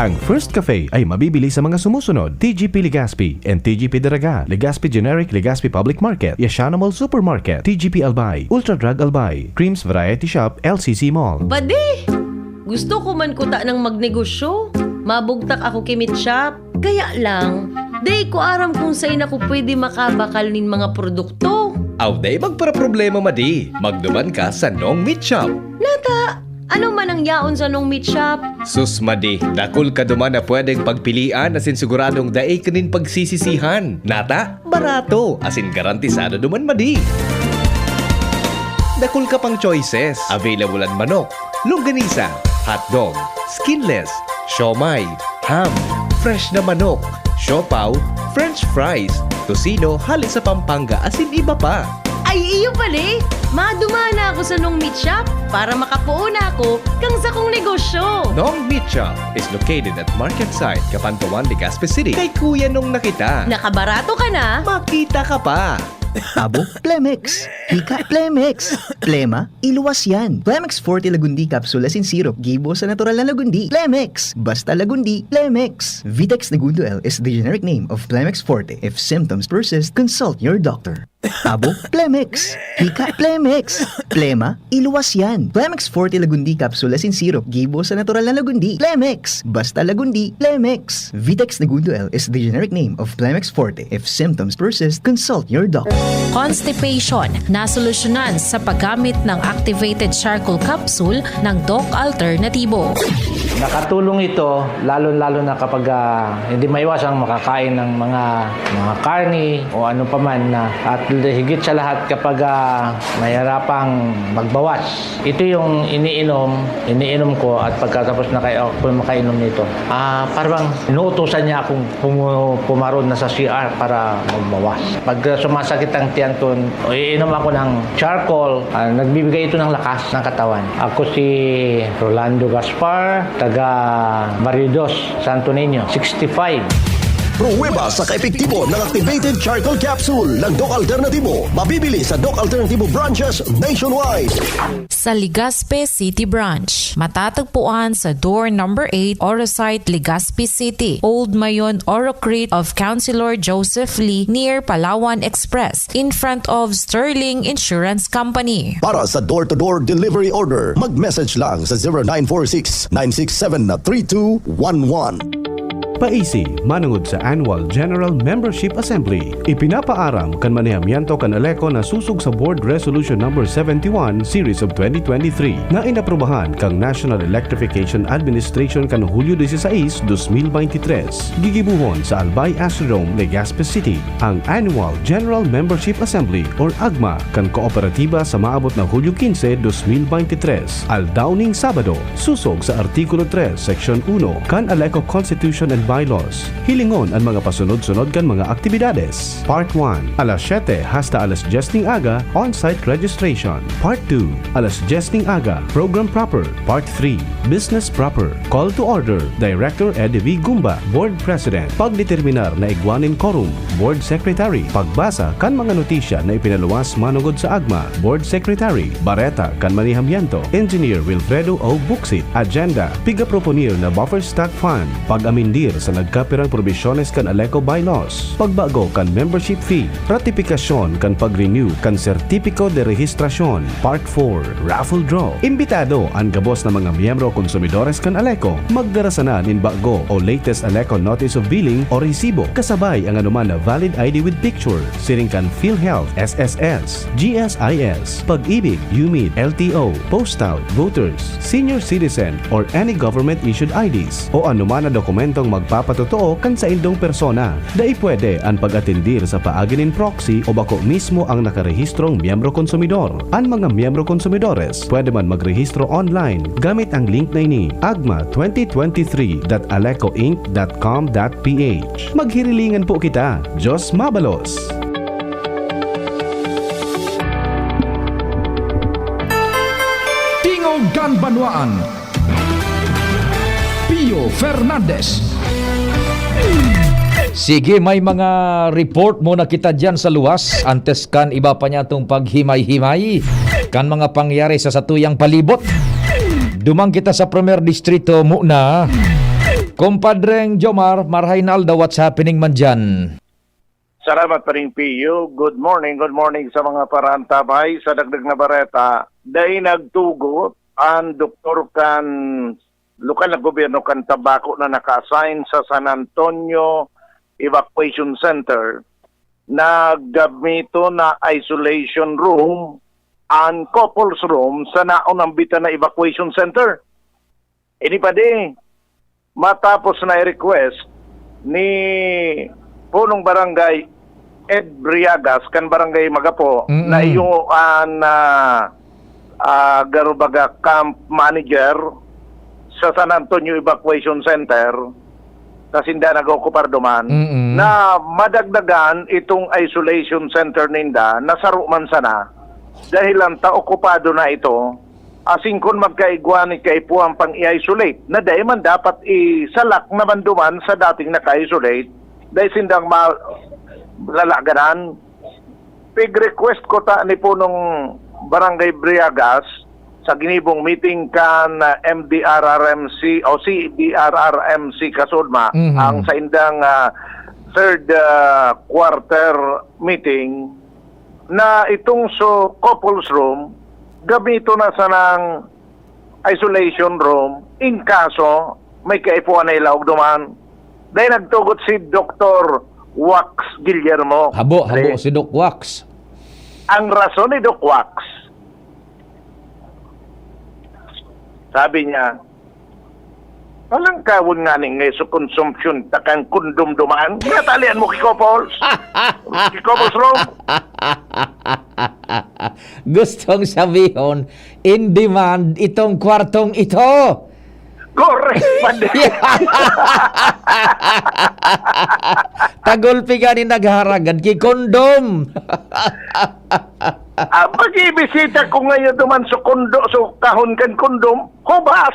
Ang First Cafe ay mabibili sa mga sumusunod: T G P Legazpi and T G P Daraga, Legazpi Generic, Legazpi Public Market, Yashano Mall Supermarket, T G P Albay, Ultra Drug Albay, Creams Variety Shop, L C C Mall. Padi! Gusto ko man kuta ng magnegosyo. Mabugtak ako ki Meat Shop. Kaya lang, dai ko aram kung sain ako pwede makabakal nin mga produkto. Aw, dai magparaproblema, madi. Magduman ka sa Nong Meat Shop. Nata, ano man ang yaon sa Nong Meat Shop? Sus, madi, dakul ka duman na pwedeng pagpilian asin siguradong dai ka nin pagsisisihan. Nata, barato, asin garantisado duman, madi. Dakul ka pang choices. Available an manok, longganisa, hotdog, skinless, siomai, ham, fresh na manok, siopaw, french fries, tocino hale sa Pampanga asin iba pa. Ay, iyo pali! Madumana ako sa Nong Meat Shop para makapoon ako kan sakong negosyo. Nong Meat Shop is located at Market Site, Kapantawan, Legazpi City. Kay Kuya Nong na kita. Nakabarato ka na? Makita ka pa! Abo, Plemex! Hika, Plemex! Plema, iluwas yan! Plemex Forte Lagundi Capsule asin Syrup, gibo sa natural na lagundi. Plemex! Basta lagundi, Plemex! Vitex Negundo L is the generic name of Plemex Forte. If symptoms persist, consult your doctor. Abo, Plemex. Hika, Plemex. Plema, iluwas yan. Plemex Forte Lagundi Capsule as in syrup. Gibo sa natural na lagundi. Plemex. Basta lagundi, Plemex. Vitex Negundo L is the generic name of Plemex Forte. If symptoms persist, consult your doctor. Constipation, nasolusyonan sa paggamit ng activated charcoal capsule ng Doc Alternatibo. Nakatulong ito, lalo-lalo na kapag ah, hindi maiwasang makakain ng mga mga karni o ano pa man na at higit sa lahat kapag ah, mahirapang magbawas. Ito yung iniinom, iniinom ko at pagkatapos na kayo ako makainom nito. Ah, parang inuutusan niya akong pumu- pumarod na sa C R para magbawas. Pag ah, sumasakit ang tiyan ko, iinom ako ng charcoal, ah, nagbibigay ito ng lakas ng katawan. Ako si Rolando Gaspar, taga Barrio Dos, Santo Niño, sixty-five. Pruweba sa kaepektibo ng activated charcoal capsule ng Doc Alternativo. Mabibili sa Doc Alternativo branches nationwide. Sa Legazpi City Branch, matatagpuan sa door number eight, Orosite, Legazpi City, Old Mayon, Orocrit of Councilor Joseph Lee, near Palawan Express, in front of Sterling Insurance Company. Para sa door-to-door delivery order, mag-message lang sa zero nine four six, nine six seven, three two one one. Paisi, manungod sa Annual General Membership Assembly, ipinapaaram kan manehamiento kan ALECO na susog sa Board Resolution Number seventy-one, Series of twenty twenty-three, na inaprubahan kan National Electrification Administration kan Hulyo dieciséis, dos mil veintitrés. Gigibuhon sa Albay Astrodome, Legazpi City, ang Annual General Membership Assembly or AGMA kan Kooperatiba sa maabot na Hulyo quince, dos mil veintitrés, aldaw ning Sabado, susog sa Artikulo tres, Seksyon uno kan ALECO Constitution and Bylaws. Hilingon an mga pasunod-sunod kan mga aktibidades. Part one, alas siyete hasta alas dyes ning aga, on-site registration. Part two, alas dyes ning aga, program proper. Part three, business proper. Call to order, Director Eddie V. Gumba, Board President. Pagdeterminar na igwa nin quorum, Board Secretary. Pagbasa kan mga notisya na ipinaluwas manungod sa AGMA, Board Secretary. Bareta kan manehamiento, Engineer Wilfredo O. Bucsit. Agenda, pigaproponir na buffer stock fund. Pag-amindir sa nagkapirang probisyones kan ALECO bylaws. Pagbago kan membership fee. Ratipikasyon kan pag-renew kan sertipiko de rehistrasyon. Part four, raffle draw. Imbitado an gabos na mga miyembro konsumidores kan ALECO. Magdara sana nin bago o latest ALECO Notice of Billing o resibo, kasabay ang anuman na valid I D with picture, siring kan PhilHealth, S S S, G S I S, Pag-ibig, UMID, L T O, postal, voters, senior citizen, or any government-issued I Ds, o anuman na dokumentong magpapatotoo kan saindong persona. Dai pwede an pag-atendir sa paagi nin proxy o bako mismo ang nakarehistrong miyembro konsumidor. An mga miyembro konsumidores pwede man magrehistro online gamit ang link na ini, agma twenty twenty-three dot alecoinc dot com dot ph. Maghirilingan po kita. Diyos mabalos! Tingog kan Banwaan, Pio Fernandez. Sige, may mga report muna kita dyan sa luwas. Antes kan iba pa niya itong paghimay-himay kan mga pangyayari sa satuyang palibot. Duman kita sa Primer Distrito muna. Kumpadreng Jomar, marahay na aldaw, what's happening man dyan? Salamat, Paring Pio. Good morning, good morning sa mga paraantabay. Sa dagdag na bareta, dai nagtugot an doktor kan lokal na gobyerno kan Tabaco na naka-assign sa San Antonio Evacuation Center. Naggamito na isolation room an couples room sa naon nambitan na evacuation center. Ini pa di, matapos na i-request ni Punong Barangay Ed Briagas kan Barangay Magapo, Mm-mm. Na iyo an ah, ah, garo baga camp manager sa San Antonio Evacuation Center, na sinda nag-ookupar duman, Mm-mm. na madagdagan itong isolation center ninda na saro man sana, dahil ang ta okupado na ito, asin kun magkaigwa ni kaipuhan pang i-isolate, na dai man dapat isalak naman duman sa dating naka-isolate, dai sindang ma-, lalaganan. Pig-request ko ta ni Punong Barangay Briagas sa ginibong meeting kan ah, M D R R M C o C D R R M C kasudma, Mhm. ang saindang ah, third ah, quarter meeting, na itong so couples room, gamiton na sanang isolation room in kaso may kaipuhan na ilaog duman. Dahil nagtugot si Doktor Wax Guillermo. Habo, habo Pre, si Doc Wax. Ang rason ni Doc Wax, sabi niya, "Walang kawon nga ni ngay sa consumption ta kan kondom duman. Kaya talian mo ki couples. Ki couples room." Gustong sabihon, in demand itong kwartong ito. Correct, padi. Tagol pi gani nagharagad ki kondom. Ah, pag-ibisita ko ngayon duman sa kondo, sa kahon kan kondom, hubas!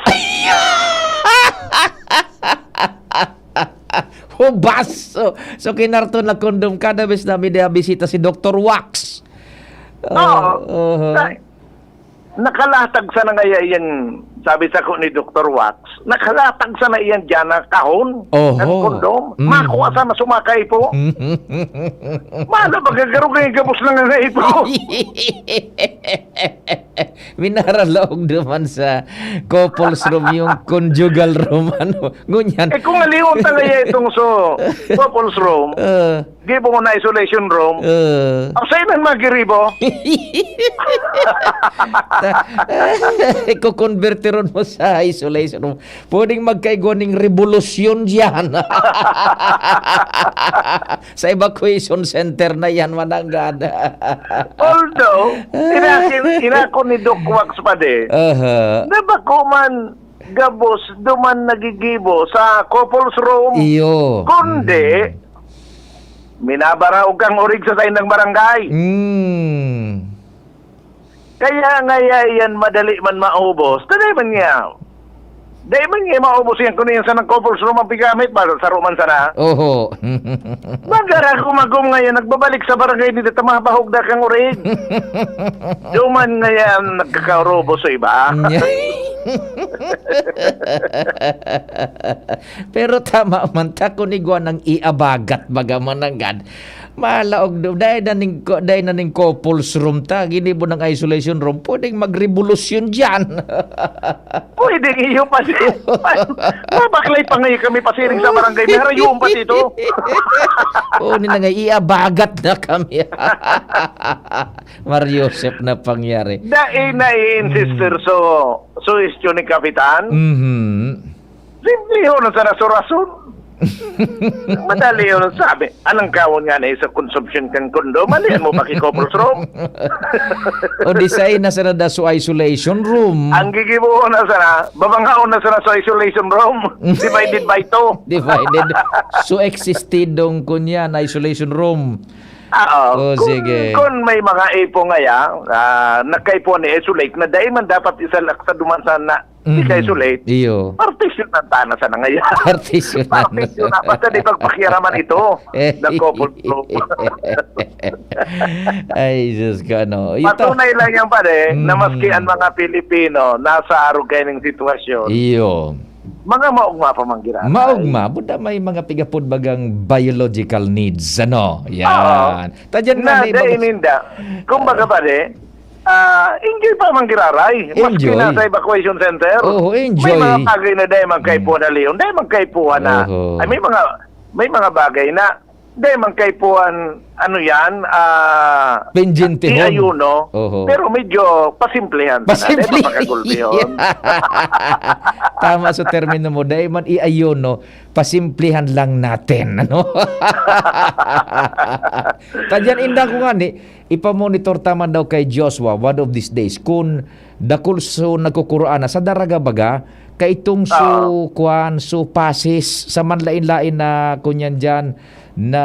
Hubas! So, so kinarton na kondom kada bes na may bisita si Doktor Wax. Oo. Ah, aha. Sa-, nakalatag sana ngaya yan, sabi sa ko ni Doktor Wax, nakalatag sana iyan diyan na kahon, Oho. Ang kondom. Mm. Makuha sana sumakay po. Mana ba gagarog na yung gabos na nga ipo? Minaralaog naman sa couples room yung conjugal room, ano. Ngunyan. Eh, kung aliwan talaga itong so, couples room, Ah. Gibo mo na isolation room. Ah. Ang sa ilan magiribo? Kukonbertiron mo sa isolation room. Pwedeng magkaigwa ning rebolusyon diyan. Sa evacuation center na yan, mananggad. Although, inakin, inako ni Doc Wax pa di, Aha. Na bako man gabos duman nagigibo sa couples room. Iyo. Kundi, Mm. minabaraog kang orig sa saindang barangay. Mm. Kaya nga ya-, yan madali man maubos. Dali man niya. Dali man niya maubos yan kung yan sa nag-couples room ang pigamit, ba? Saro man sana. Oho. Magara gumagom ngayon, nagbabalik sa barangay nila, tamabahog na kang orig. Duman ngayon, nagkakarobo sa iba. Pero tama man, ta kun igwa nang iabagat, baga mananggad. Malaog do, dai na ning ko, dai na ning couples room ta, ginibo ng isolation room, pwedeng magrevolusyon diyan. Pwede iyo pa siya. Mabaklay pa ngayon kami pasiring sa barangay. May harayon pa dito. Oo, ni na nga, iabagat na kami. Mar Joseph na pangyari. Dai na i-insist, Mm. sir, so, so istyo ni Kapitan. Mhm. Simple ho na sana so rason. Madali yun ang sabi. Anong kawon nga na sa consumption kang kondo? Malian mo pa ki couples room. O di sa na sana da so isolation room. Ang gigibuon na sana, babangaon na sana sa isolation room. Divided by two. Divided. So existed dong kunya na isolation room. Oo. Oh, Kung, sige. kung may mga ipo ngaya, ah, nagkaipuhan ni isolate na dahil man dapat isalak sa duman sana, Mm. isolate. Iyo. Partition na sana sana ngaya. Partition na. Partition na. Basta di pagpakiaraman ito. Eh. Nagkopol-, Ay, Diyos ko, ano. Ito. Patunay lang yan, pare, na Mm. maski ang mga Pilipino, nasa arog kayo ng sitwasyon. Iyo. Mga maugma pa man giraray. Maugma, buda may mga pigapod bagang biological needs, ano? Yan. Oo. Tadyan Na, nga ni dai mga ninda. Kumbaga, pare, ah, enjoy pa man giraray. Maski Enjoy. nasa evacuation center. Oo, enjoy. May mga bagay na dai man kaipuhan Mm. na leon, dai man kaipuhan na. Oo. Ay, may mga, may mga bagay na dai man kaipuhan, ano yan, ah, Pendyentehon. i-ayuno. Oho. Pero medyo pasimplehan na. Dai Pasimple. man makagulpihon. Tama sa termino mo, dai man i-ayuno, pasimplihan lang natin, ano? Tadyan inda ko nga ni, ipamonitor ta man daw kay Joshua, one of these days, kun dakul so nagkukuroan na sa Daraga baga, kaitong so, Oo. kuwan, so passes, sa manlain-lain na, kunyan dyan, na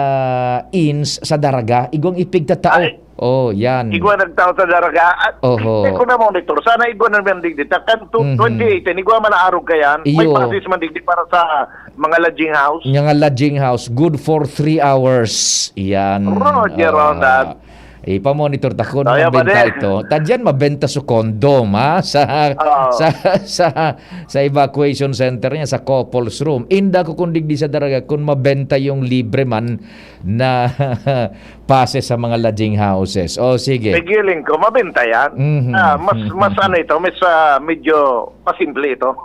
inns sa Daraga, igwang ipigtatao. Ay. Oh, yan. Igwa nagtao sa Daraga. At Oho. hindi ko na monitor. Sana igwa na man digdi. Takan to Mhm. twenty eighteen, igwa man naarog ka yan. May Iyo. passes man digdi para sa mga lodging house. Nga nga lodging house, good for three hours. Yan. Roger on that. Ah, Ipamonitor ta kun mabenta ito. Tadyan mabenta sa condom, ha? Sa, sa, sa, sa evacuation center niya, sa couples room. Inda ko kun digdi sa Daraga, kun mabenta yung libre man na passes sa mga lodging houses. O, sige. May giling ko, mabenta yan. Mhm. Ah, mas, mas ano ito, mas, ah, medyo pasimple ito.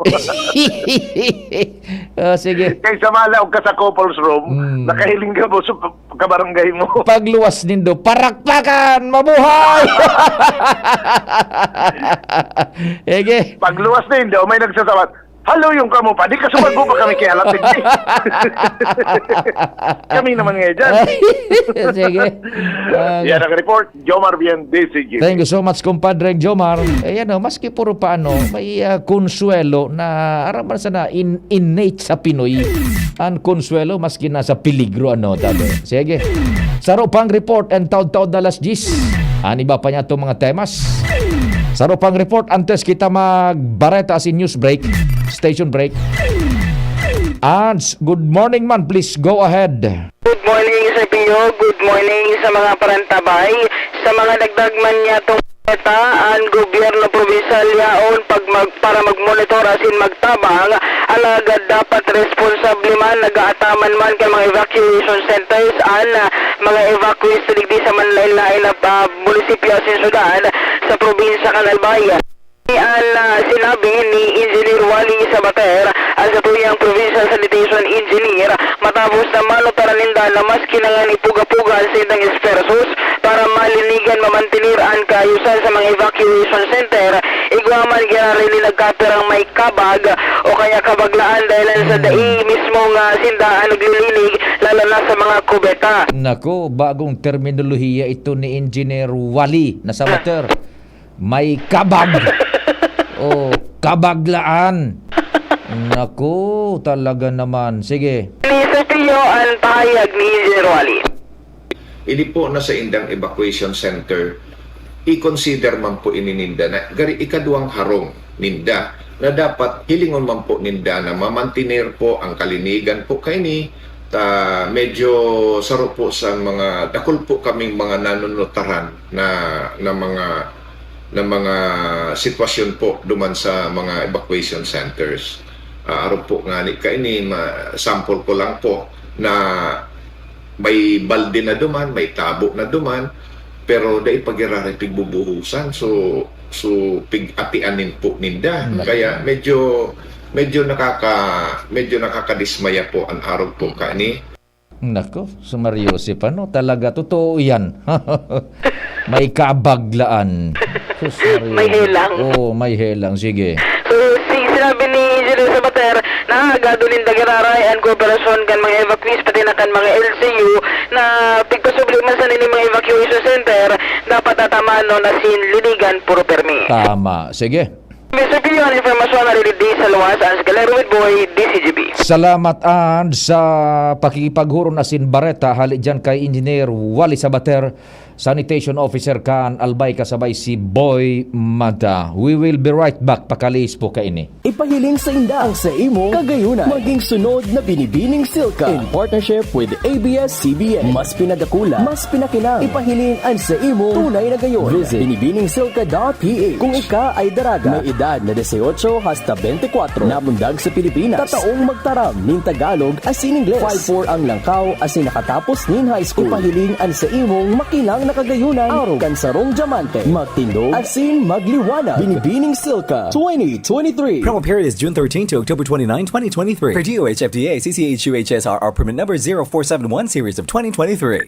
O, sige. Kaysa malaog ka sa couples room, nakahiling ka po sa kabarangay mo. Pagluwas nindo, parakpakan! Mabuhay! Ege. Pagluwas nindo, may nagsasabat, "Halo yung kamo pa, di ka sumagot pa kami kaya lapit eh." Kami naman ngayon dyan. Sige. Ah, yan ang report, Jomar Bien, D C G. Thank you so much, compadre Jomar. Eh, ano, maski puro pa ano, may, ah, konsuelo na aram man sana in, innate sa Pinoy. Ang konsuelo, maski nasa peligro, ano, tabi. Sige. Saro pang report and taud-taud na alas diyes. An iba pa niya itong mga temas. Saro pang report antes kita magbareta asin news break, station break. Ads, good morning man, please go ahead. Good morning, Sir Pio. Good morning sa mga parantabay. Sa mga dagdag man niya itong balita, ang gobyerno probinsyal yaon pag mag-, para magmonitor asin magtabang, alagad dapat responsable man, nag-aataman man kan mga evacuation centers an, ah, mga evacuees na digdi sa manlain-lain na, ah, munisipyo asin syudad sa probinsya kan Albay. An, ah, sinabi ni Engineer Wally Sabater, ang satuyang Provincial Sanitation Engineer, matapos na manutaran ninda na maski na ngani puga-puga an saindang esfuerzos para malinigan, mamantener an kaayusan sa mga evacuation center, igwa man giraray ni nagkapirang may kabag o kaya kabaglaan dahilan sa dai mismo nga sinda an naglilinig, lalo na sa mga kubeta. Nako, bagong terminolohiya ito ni Engineer Wally na Sabater. May kabag. Oh, kabaglaan. Naku, talaga naman. Sige. Ni Sir Pio, ang pahayag ni Engineer Wally. Ini po na saindang evacuation center, i-consider man po ini ninda na gari ikaduwang harong ninda na dapat hilingon man po ninda na mamantener po ang kalinigan po kaini. Ta, medyo saro po sa mga, dakul po kaming mga nanunutaran na, na mga, na mga sitwasyon po duman sa mga evacuation centers. Ah, arog po ngani kaini, ma-, sample ko lang po na may balde na duman, may tabo na duman, pero dai pa giraray pigbubuhusan. So, so, pig-atian nin po ninda. Mm. Kaya medyo, medyo nakaka-, medyo nakakadismaya po an arog po kaini. Nako, si Mario Joseph, ano? Talaga, totoo yan. May kabaglaan. Sus, Maria. May helang. Oo, may helang. Sige. So, si-, sinabi ni Engineer Sabater, naagado ninda giraray an kooperasyon kan mga evacuees, pati na kan mga L C U, na pigpasubli man sa nini mga evacuation center, dapat atamanon asin linigan puro permi. Tama. Sige. Mister Pio, an impormasyon na rin sa luwas, Hans Galero with Boy, D C G B. Salamat, Hans, sa pakikipaghuron asin bareta hali dyan kay Engineer Wally Sabater, Sanitation Officer kan Albay, kasabay si Boy Mata. We will be right back. Pakalihis po kaini. Ipahiling sa inda ang sa imo kagayunan. Maging sunod na Binibining Silka in partnership with A B S C B N. Mas pinadakula, mas pinakinang. Ipahiling ang sa imo tunay na gayon. Visit binibining silka dot P H. Kung ika ay daraga, may edad na dieciocho hasta veinticuatro, namundag sa Pilipinas, tataong magtaram nin Tagalog asin Ingles, five four ang langkaw asin nakatapos nin high school, ipahiling an sa imong makinang na kagayunan, arog kan sarong dyamante, magtindog asin magliwanag. Binibining Silka twenty twenty-three. Promo period is June thirteen to October twenty-nine, twenty twenty-three. Per D O H F D A, C C H U H S R R permit number zero four seven one series of twenty twenty-three.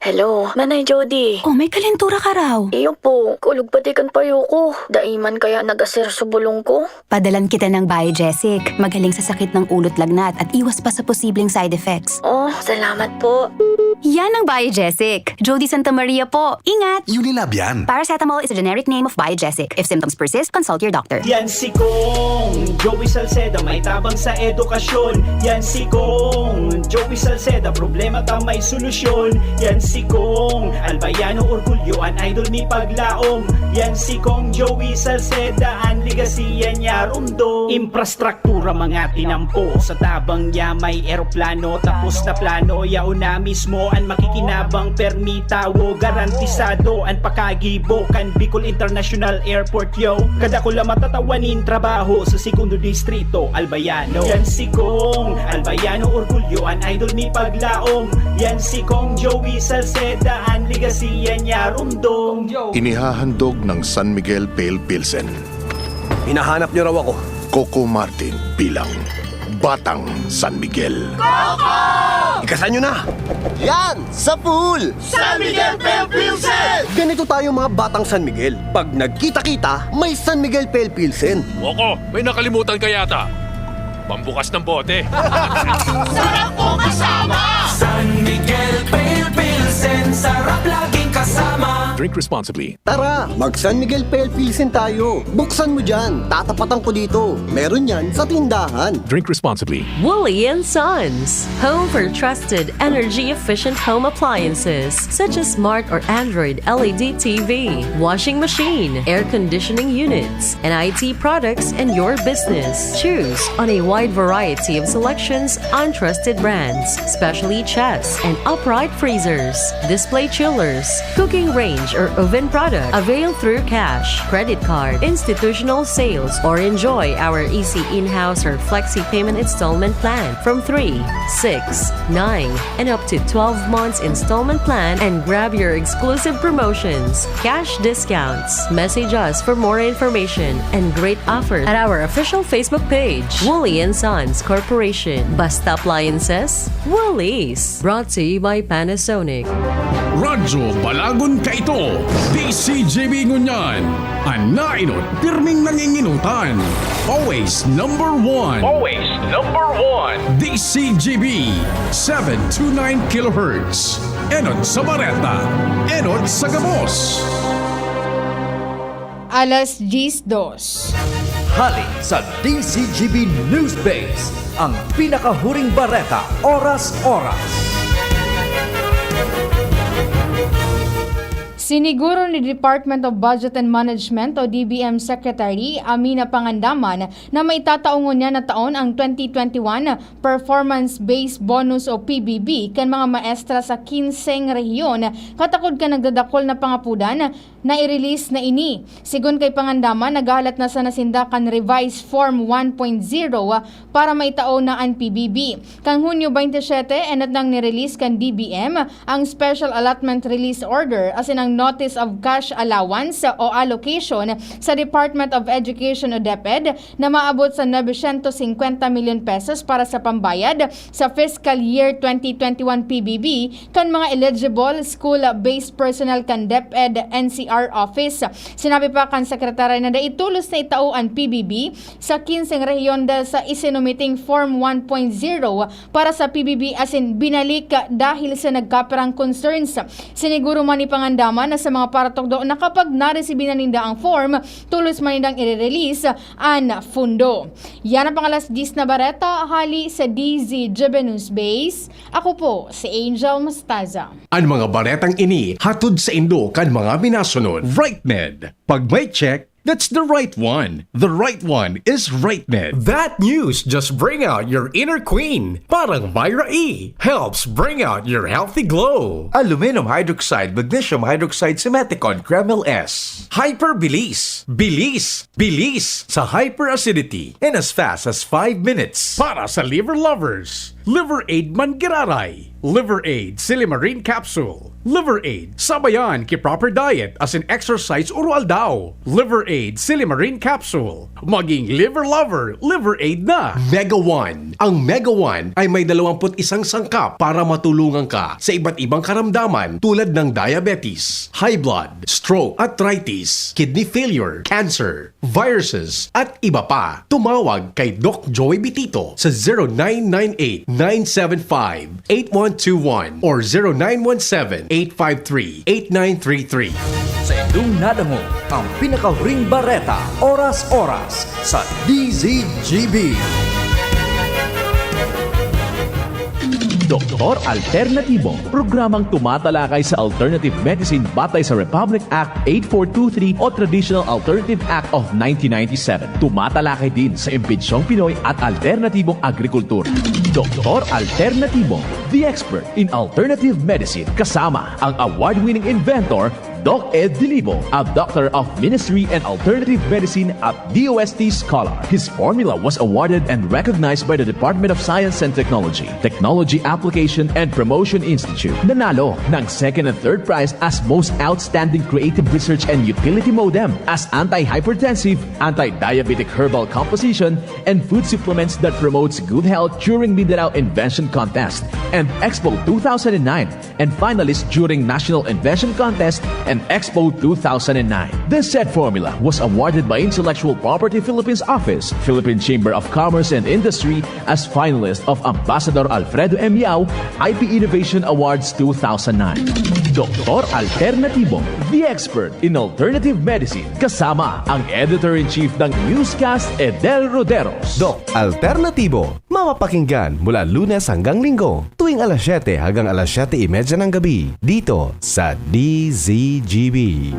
Hello, Nanay Jody. Oh, may kalentura ka raw. Iyo po, kulog pati kan payo ko. Dai man kaya nag-aser sa bulong ko? Padalan kita ng Biogesic. Magaling sa sakit ng ulo't lagnat at iwas pa sa posibleng side effects. Oh, salamat po. Yan ang Biogesic. Jody Santa Maria po. Ingat! Unilab yan. Paracetamol is a generic name of Biogesic. If symptoms persist, consult your doctor. Yan si Kong Joey Salceda, may tabang sa edukasyon. Yan si Kong Joey Salceda, problema ta may solusyon. Yan si Kong Albayano, orgulyo an idol mi paglaom. Yan si Kong Joey Salceda, an legacy yan niya rumdom. Infrastruktura mga tinampo, sa tabang niya may eroplano. Tapos na plano, yaon na mismo An makikinabang permi tawo, garantisado an pakagibo kan Bicol International Airport, yo. Kadakula matatawan nin trabaho sa segundo distrito, Albayano. Yan si Kong Albayano, orgulyo an idol mi paglaom. Yan si Kong Joey Salceda, an legacy yan niya rumdom. Inihahandog ng San Miguel Pale Pilsen. Hinahanap niyo raw ako. Coco Martin bilang Batang San Miguel. Ikasan niyo na! Yan! Sa pool! San Miguel Pale Pilsen! Ganito tayo mga batang San Miguel. Pag nagkita-kita, may San Miguel Pale Pilsen. Coco, may nakalimutan ka yata. Pambukas ng bote. Sarap po kasama! San Miguel Pale Pilsen, sarap laging kasama! Drink responsibly. Tara, mag San Miguel Pale Pilsen tayo. Buksan mo dyan, tatapatan ko dito. Meron yan sa tindahan. Drink responsibly. Wooly and Sons, home for trusted, energy-efficient home appliances such as smart or Android L E D T V, washing machine, air conditioning units, and I T products in your business. Choose on a wide variety of selections on trusted brands, specially chests and upright freezers, display chillers, cooking range or oven product. Avail through cash, credit card, institutional sales, or enjoy our easy in-house or flexi payment installment plan from three, six, nine, and up to twelve months installment plan and grab your exclusive promotions, cash discounts. Message us for more information and great offers at our official Facebook page, Wooly and Sons Corporation. Basta appliances, Woolies. Brought to you by Panasonic. Radyo Balagon kaito, D C G B ngunyan. An naenot, pirming nanginginutan. Always number one. Always number one. D C G B, seven two nine kilohertz. Enot sa bareta, enot sa gabos. Alas diyes dos. Hali sa D C G B News Base, ang pinakahuring bareta, oras-oras. Siniguro ni Department of Budget and Management o D B M Secretary Amina Pangandaman na maitatao ngunyan na taon ang twenty twenty-one Performance-Based Bonus o P B B kan mga maestra sa kinseng rehiyon katakod kan nagdadakol na pangapudan na i-release na ini. Sigon kay Pangandaman, naghahalat na sana sinda kan Revised Form one point zero para maitao na an P B B. Kan Hunyo twenty-seven, enot nang ni-release kan D B M ang Special Allotment Release Order asin ang Notice of Cash Allowance o Allocation sa Department of Education o DepEd na maabot sa novecientos singkwenta milyon pesos para sa pambayad sa fiscal year twenty twenty-one P B B kan mga eligible school-based personnel kan DepEd N C R Office. Sinabi pa kan Sekretarya na dai tolos na itao an P B B sa kinseng rehiyon dahil sa isinumiting Form one point zero para sa P B B asin binalik dahil sa nagkapirang concerns. Siniguro man ni Pangandaman na sa mga paratukdo na kapag naresibi na ninda ang form, tolos man nindang i-release an fundo. Yan ang pang alas diyes na bareta hali sa D Z G B News Base. Ako po si Angel Mostaza. An mga baretang ini hatod saindo kan mga minasunod. RightMed. Pag may check, that's the right one. The right one is RightMed. That news just bring out your inner queen. Parang Myra E helps bring out your healthy glow. Aluminum hydroxide, magnesium hydroxide, simethicone, Kremil S. Hyperbilis. Bilis. Bilis sa hyperacidity in as fast as five minutes. Para sa liver lovers, Liver Aid Manggiraray, Liver Aid Silimarin Capsule, Liver Aid sabayan ki proper diet asin exercise oro-aldaw, Liver Aid Silimarin Capsule. Maging liver lover, Liver Aid na! Mega One. Ang Mega One ay may dalawampu't isang sangkap para matulungan ka sa iba't ibang karamdaman tulad ng diabetes, high blood, stroke, arthritis, kidney failure, cancer, viruses, at iba pa. Tumawag kay Doc Joey Bitito sa zero nine nine eight, nine seven five, eight one two one or zero nine one seven, eight five three, eight nine three three. Sa indong nadangog ang pinakahuring bareta, oras-oras sa D Z G B. Doktor Alternatibo, programang tumatalakay sa alternative medicine batay sa Republic Act eight four two three o Traditional Alternative Act of nineteen ninety-seven. Tumatalakay din sa imbensyong Pinoy at alternatibong agrikultura. Doktor Alternatibo, the expert in alternative medicine, kasama ang award-winning inventor Doc Ed Dilibo, a Doctor of Ministry and Alternative Medicine at D O S T scholar. His formula was awarded and recognized by the Department of Science and Technology, Technology Application and Promotion Institute. Nanalo ng second and third prize as Most Outstanding Creative Research and Utility Modem, as anti-hypertensive, anti-diabetic herbal composition, and food supplements that promotes good health during Mindanao Invention Contest and Expo two thousand nine, and finalist during National Invention Contest and Expo two thousand nine. This said formula was awarded by Intellectual Property Philippines Office, Philippine Chamber of Commerce and Industry, as finalist of Ambassador Alfredo M. Yao I P Innovation Awards two thousand nine. Doktor Alternatibo, the expert in alternative medicine, kasama ang editor-in-chief ng Newscast, Edel Roderos. Doc Alternatibo, mapapakinggan mula Lunes hanggang Linggo, tuwing alas siyete hanggang alas siyete y media ng gabi, dito sa D Z G B.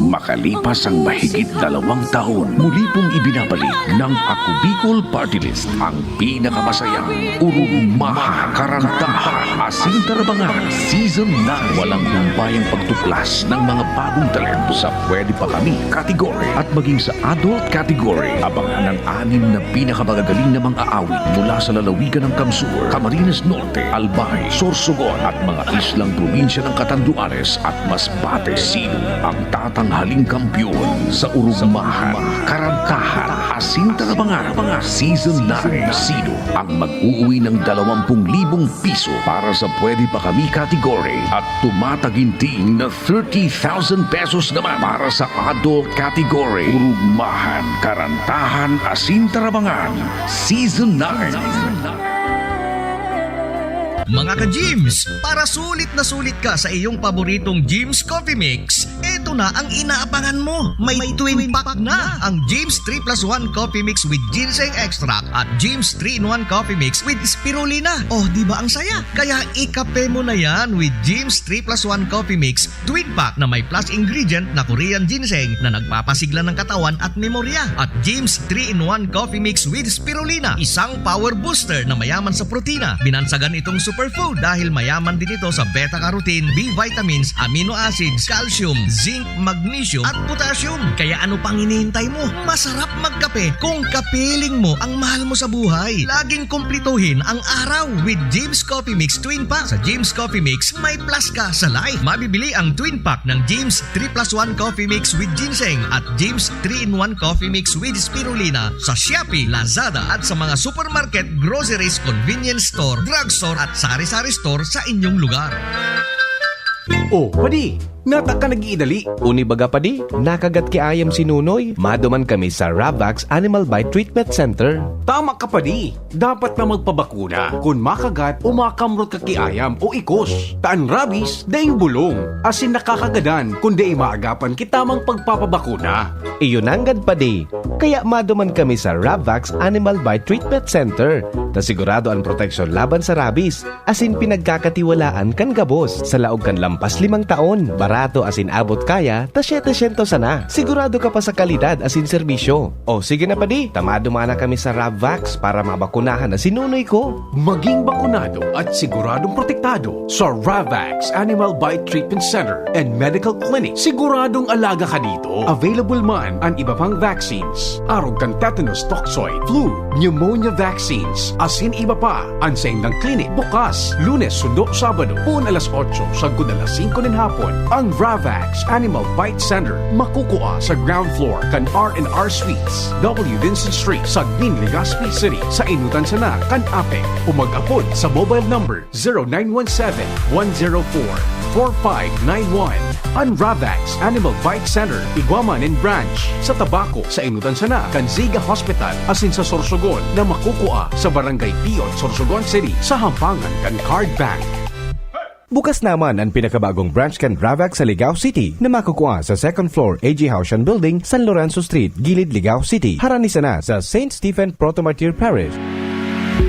Makalipas ang mahigit dalawang taon, muli pong ibinabalik ng Ako Bicol Party List ang pinakamasayang, urugmahan, karantahan, asin tarabangan Season nine. Walang humpayang pagtuklas ng mga bagong talento sa Pwede Pa Kami category at maging sa adult category. Abangan ang anim na pinakamagagaling na mga awit mula sa lalawigan ng Kamsur, Camarines Norte, Albay, Sorsogon at mga islang probinsya ng Catanduanes at Masbate. Sino ang tatanghaling kampiyon sa urugmahan, karantahan, asin tarabangan Season nine? Sino ang mag-uuwi ng dalawampung libong piso para sa Pwede Pa Kami category at tumataginting na thirty thousand pesos naman para sa adult category? Urugmahan, karantahan, asin tarabangan Season nine. Mga ka-Gyms, para sulit na sulit ka sa iyong paboritong Gyms Coffee Mix, eto na ang inaabangan mo. May twin pack na ang Gyms three plus one Coffee Mix with Ginseng Extract at Gyms three-in-one Coffee Mix with Spirulina. Oh, di ba ang saya? Kaya ikape mo na yan with Gyms three plus one Coffee Mix Twin Pack na may plus ingredient na Korean Ginseng na nagpapasigla ng katawan at memorya, at Gyms three-in-one Coffee Mix with Spirulina, isang power booster na mayaman sa protina. Binansagan itong superfood dahil mayaman din ito sa beta-carotene, B vitamins, amino acids, calcium, zinc, magnesium, at potassium. Kaya ano pang hinihintay mo? Masarap magkape kung kapiling mo ang mahal mo sa buhay. Laging kumplituhin ang araw with Gyms Coffee Mix Twin Pack. Sa Gyms Coffee Mix, may plus ka sa life. Mabibili ang Twin Pack ng Gyms three plus one Coffee Mix with Ginseng at Gyms three-in-one Coffee Mix with Spirulina sa Shopee, Lazada at sa mga supermarket, groceries, convenience store, drugstore at sari-sari store sa inyong lugar. Oh, padi, nata ka nag-iidali. Uni baga, padi, nakagat ki ayam si Nunoy. Maduman kami sa Ravax Animal Bite Treatment Center. Tama ka, padi. Dapat na magpabakuna kun makagat o makamrot ka ki ayam o ikos. Ta an rabies, daing bulong, asin nakakagadan kun dai maagapan ki tamang pagpapabakuna. Iyo nanggad, padi. Kaya maduman kami sa Ravax Animal Bite Treatment Center, ta sigurado an proteksyon laban sa rabies, asin pinagkakatiwalaan kan gabos. Sa laog kan lampas limang taon, barato asin abot kaya ta siyete syentos sana. Sigurado ka pa sa kalidad asin serbisyo. O sige na, padi, ta maduman na kami sa Ravax para mabakunahan na si Nunoy ko. Maging bakunado at siguradong protektado sa Ravax Animal Bite Treatment Center and Medical Clinic. Siguradong alaga ka dito. Available man an iba pang vaccines, arog kan tetanus toxoid, flu, pneumonia vaccines, asin iba pa. An saindang klinik bukas Lunes sundo Sabado, poon alas otso sagkod alas singko nin hapon. Ang Ravax Animal Bite Center makukua sa ground floor kan R and R Suites, W Vincent Street, Sagmin, Legazpi City, sa Inutan Sana kan APEC, o mag-apod sa mobile number zero nine one seven, one zero four, four five nine one. An Ravax Animal Bite Center igwa man nin branch sa Tabaco, sa Inutan Sana kan Ziga Hospital, asin sa Sorsogon na makukua sa Barangay Piot, Sorsogon City, sa hampangan kan Card Bank. Bukas naman an pinakabagong branch kan Ravax sa Ligao City, na makukua sa second floor A G Haushan Building, San Lorenzo Street, Gilid, Ligao City, harani sana sa Saint Stephen Proto-Martyr Parish.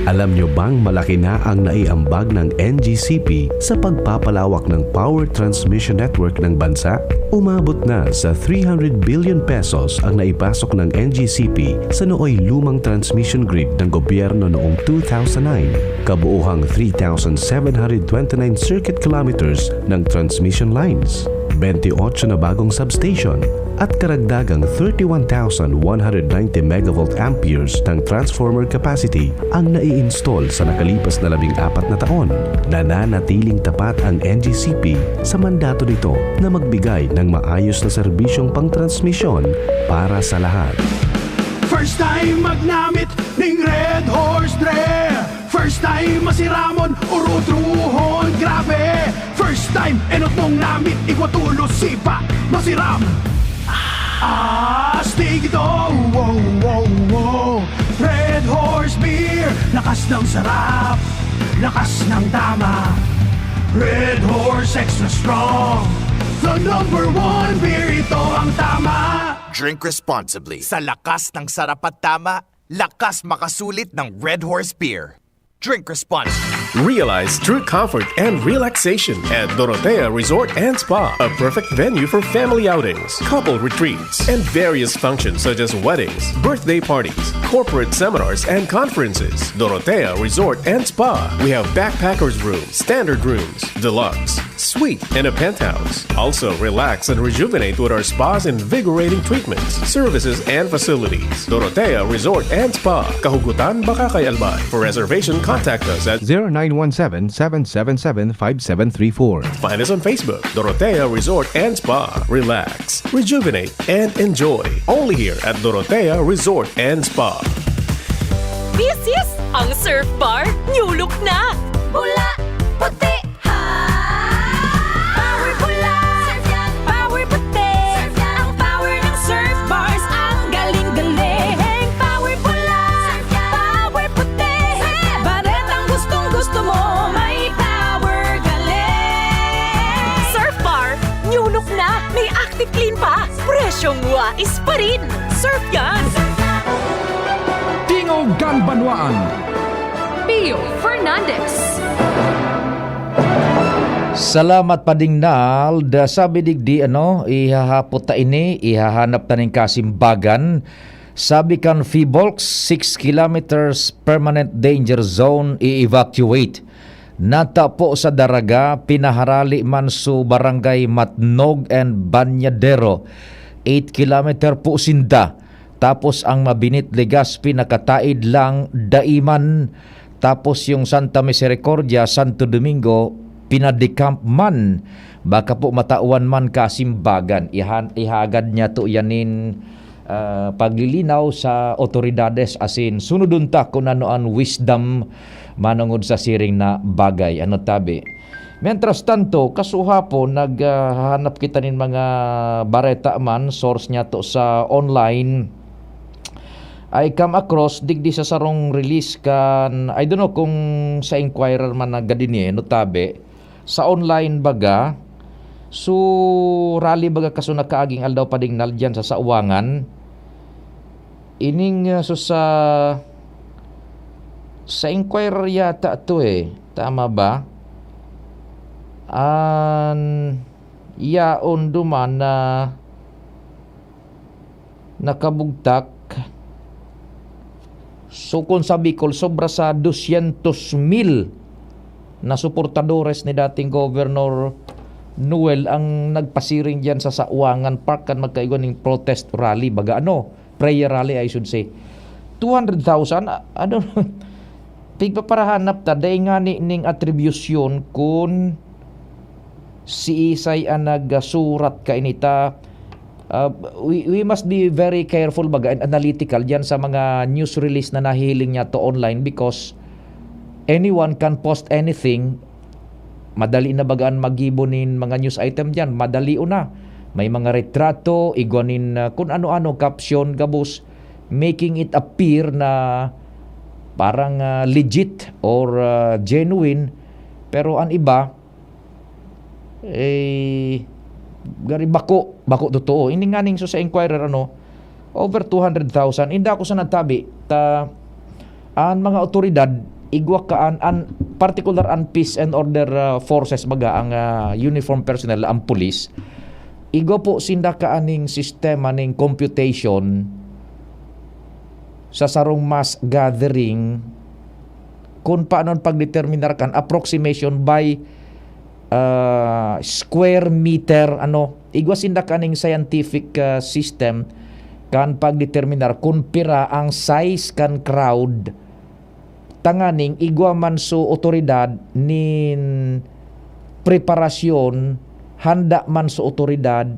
Alam nyo bang malaki na ang naiambag ng N G C P sa pagpapalawak ng power transmission network ng bansa? Umabot na sa three hundred billion pesos ang naipasok ng N G C P sa nooy lumang transmission grid ng gobyerno noong two thousand nine, kabuuhang three thousand seven hundred twenty-nine circuit kilometers ng transmission lines, twenty-eight na bagong substation, at karagdagang thirty-one thousand one hundred ninety megavolt amperes ng transformer capacity ang nai-install sa nakalipas na labing apat na taon. Nananatiling tapat ang N G C P sa mandato nito na magbigay ng maayos na serbisyong pangtransmisyon para sa lahat. First time magnamit ning Red Horse, dre. First time masiramon, urutrohon, grabe. First time, enot mong namit, igwa tulos, sipa, masiram. Astig ito, wow, wow, wow. Red Horse Beer, lakas ng sarap, lakas ng tama. Red Horse Extra Strong, the number one beer, ito ang tama. Drink responsibly. Sa lakas ng sarap at tama, lakas makasulit ng Red Horse Beer. Drink responsibly. Realize true comfort and relaxation at Dorotea Resort and Spa, a perfect venue for family outings, couple retreats, and various functions such as weddings, birthday parties, corporate seminars, and conferences. Dorotea Resort and Spa. We have backpackers room, standard rooms, deluxe, suite, and a penthouse. Also, relax and rejuvenate with our spa's invigorating treatments, services, and facilities. Dorotea Resort and Spa, Kahugutan, Bacacay, Albay. For reservation, contact us at zero nine one seven, seven seven seven, five seven three four. Find us on Facebook, Dorotea Resort and Spa. Relax, rejuvenate, and enjoy. Only here at Dorotea Resort and Spa. This is ang Surf Bar New Look na! Pula, puti, ha! Power pula! Surf yan! Power puti! Surf yan! Ang power ng Surf Bars, ang galing-galing! Power pula! Surf yan! Power puti! Surf yan! Baretang gustong-gusto mo, may power galing! Surf Bar New Look na! May Active Clean pa! Presyong wais pa rin! Surf yan! Tingog kan Banwaan. Pio Fernandez. Salamat, Pading Nald. Sabi digdi, ano, ihahapot ta ini, ihahanap ta nin kasimbagan. Sabi kan Phivolcs, six kilometers permanent danger zone, i-evacuate. Natapo sa Daraga, pinaharali man su Barangay Matnog and Bañadero. Eight kilometer po sinda. Tapos ang Mabinit, Legazpi, nakataid lang, Daiman. Tapos yung Santa Misericordia, Santo Domingo, pinadecamp man. Baka po matawan man kasimbagan. Ihan, ihagad niya to yanin ah, paglilinaw sa otoridades asin sunodon ta kun ano an wisdom manongod sa siring na bagay. Ano tabi? Mientras tanto, kasuhapon, naghahanap kita nin mga bareta man, source niya to sa online. I come across digdi sa sarong release kan, I don't know kung sa Inquirer man na gadi ni, no tabi, sa online baga. So, rally baga kaso nakaaging aldaw pa ding naldiyan sa Sawangan. Ining, ah, so sa, sa Inquirer yata to eh. Tama ba? An yaon duman na nakabugtak. So, kun sa Bicol, sobra sa dosyentos mil na suportadores ni dating Governor Noel ang nagpasiring diyan sa Sawangan Park kan magkaigwa ning protest rally, baga ano, prayer rally, I should say. Two hundred thousand, a-, ano, pigpaparahanap ta, dai ngani ning atribusyon kun siisay an nagsurat kaini ta. Ah, we, we must be very careful baga and analytical diyan sa mga news release na nahihiling niya to online because anyone can post anything. Madali na baga an maggibo nin mga news item diyan, madali na. May mga retrato, igwa nin, ah, kun ano-ano, caption, gabos, making it appear na parang, ah, legit or, ah, genuine. Pero an iba, eh, gari bako, bako totoo. Ini nganing so sa Inquirer, ano, over two hundred thousand. Inda ako sa nagtabi, ta, An mga awtoridad, igwa ka an, an particular an peace and order, ah, forces, baga, ang, ah, uniform personnel, ang pulis, igwa po sinda ka aning sistema ning computation sa sarong mass gathering, kun paano pagdeterminar kan approximation by, ah, square meter, ano, igwa sinda kaning scientific, ah, system kan pagdeterminar kun pira ang size kan crowd, tanganing igwa man so otoridad nin preparasyon, handa man so otoridad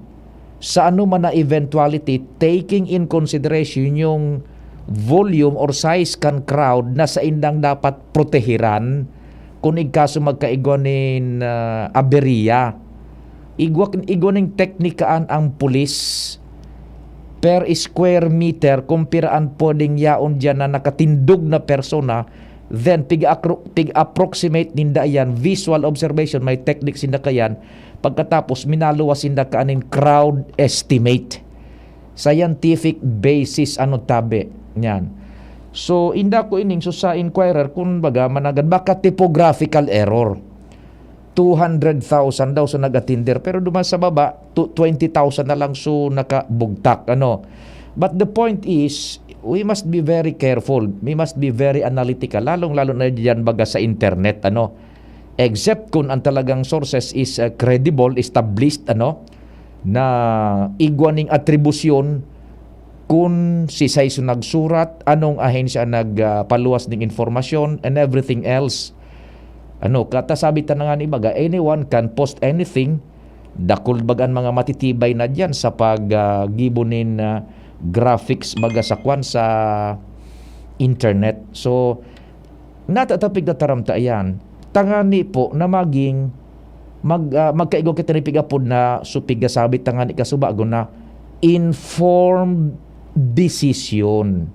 sa ano man na eventuality, taking in consideration yung volume or size kan crowd na saindang dapat protehiran kun igkaso magkaigwa nin, ah, aberya. Igwa, igwa ning teknikaan ang pulis per square meter kung pira an pwedeng yaon diyan na nakatindog na persona, then pig-acro-, pig-approximate ninda yan, visual observation, may technique sinda kayan. Pagkatapos, minaluwas sinda kaaning crowd estimate. Scientific basis, ano, tabi. Yan. So, inda ko ining so sa Inquirer, kun baga, managad, baka typographical error. Two hundred thousand daw so nag-attender, pero duman sa baba, tu-, twenty thousand na lang so nakabugtak, ano. But the point is, we must be very careful. We must be very analytical, lalong-lalo na diyan baga sa internet, ano. Except kung ang talagang sources is, uh, credible, established, ano, na igwa ning atribusyon kun sisay so nagsurat, anong ahensya nag, ah, paluwas ning informasyon, and everything else. Ano, kata sabi ta na nga ni baga, anyone can post anything. Dakul baga an mga matitibay na diyan sa pag, ah, gibo nin, ah, graphics baga sa kwan, sa internet. So, natatapig na taram ta iyan. Tangani po na maging mag, ah, magkaigwa kita ni pig-apod na so pigasabi tangani kasubago na informed decision.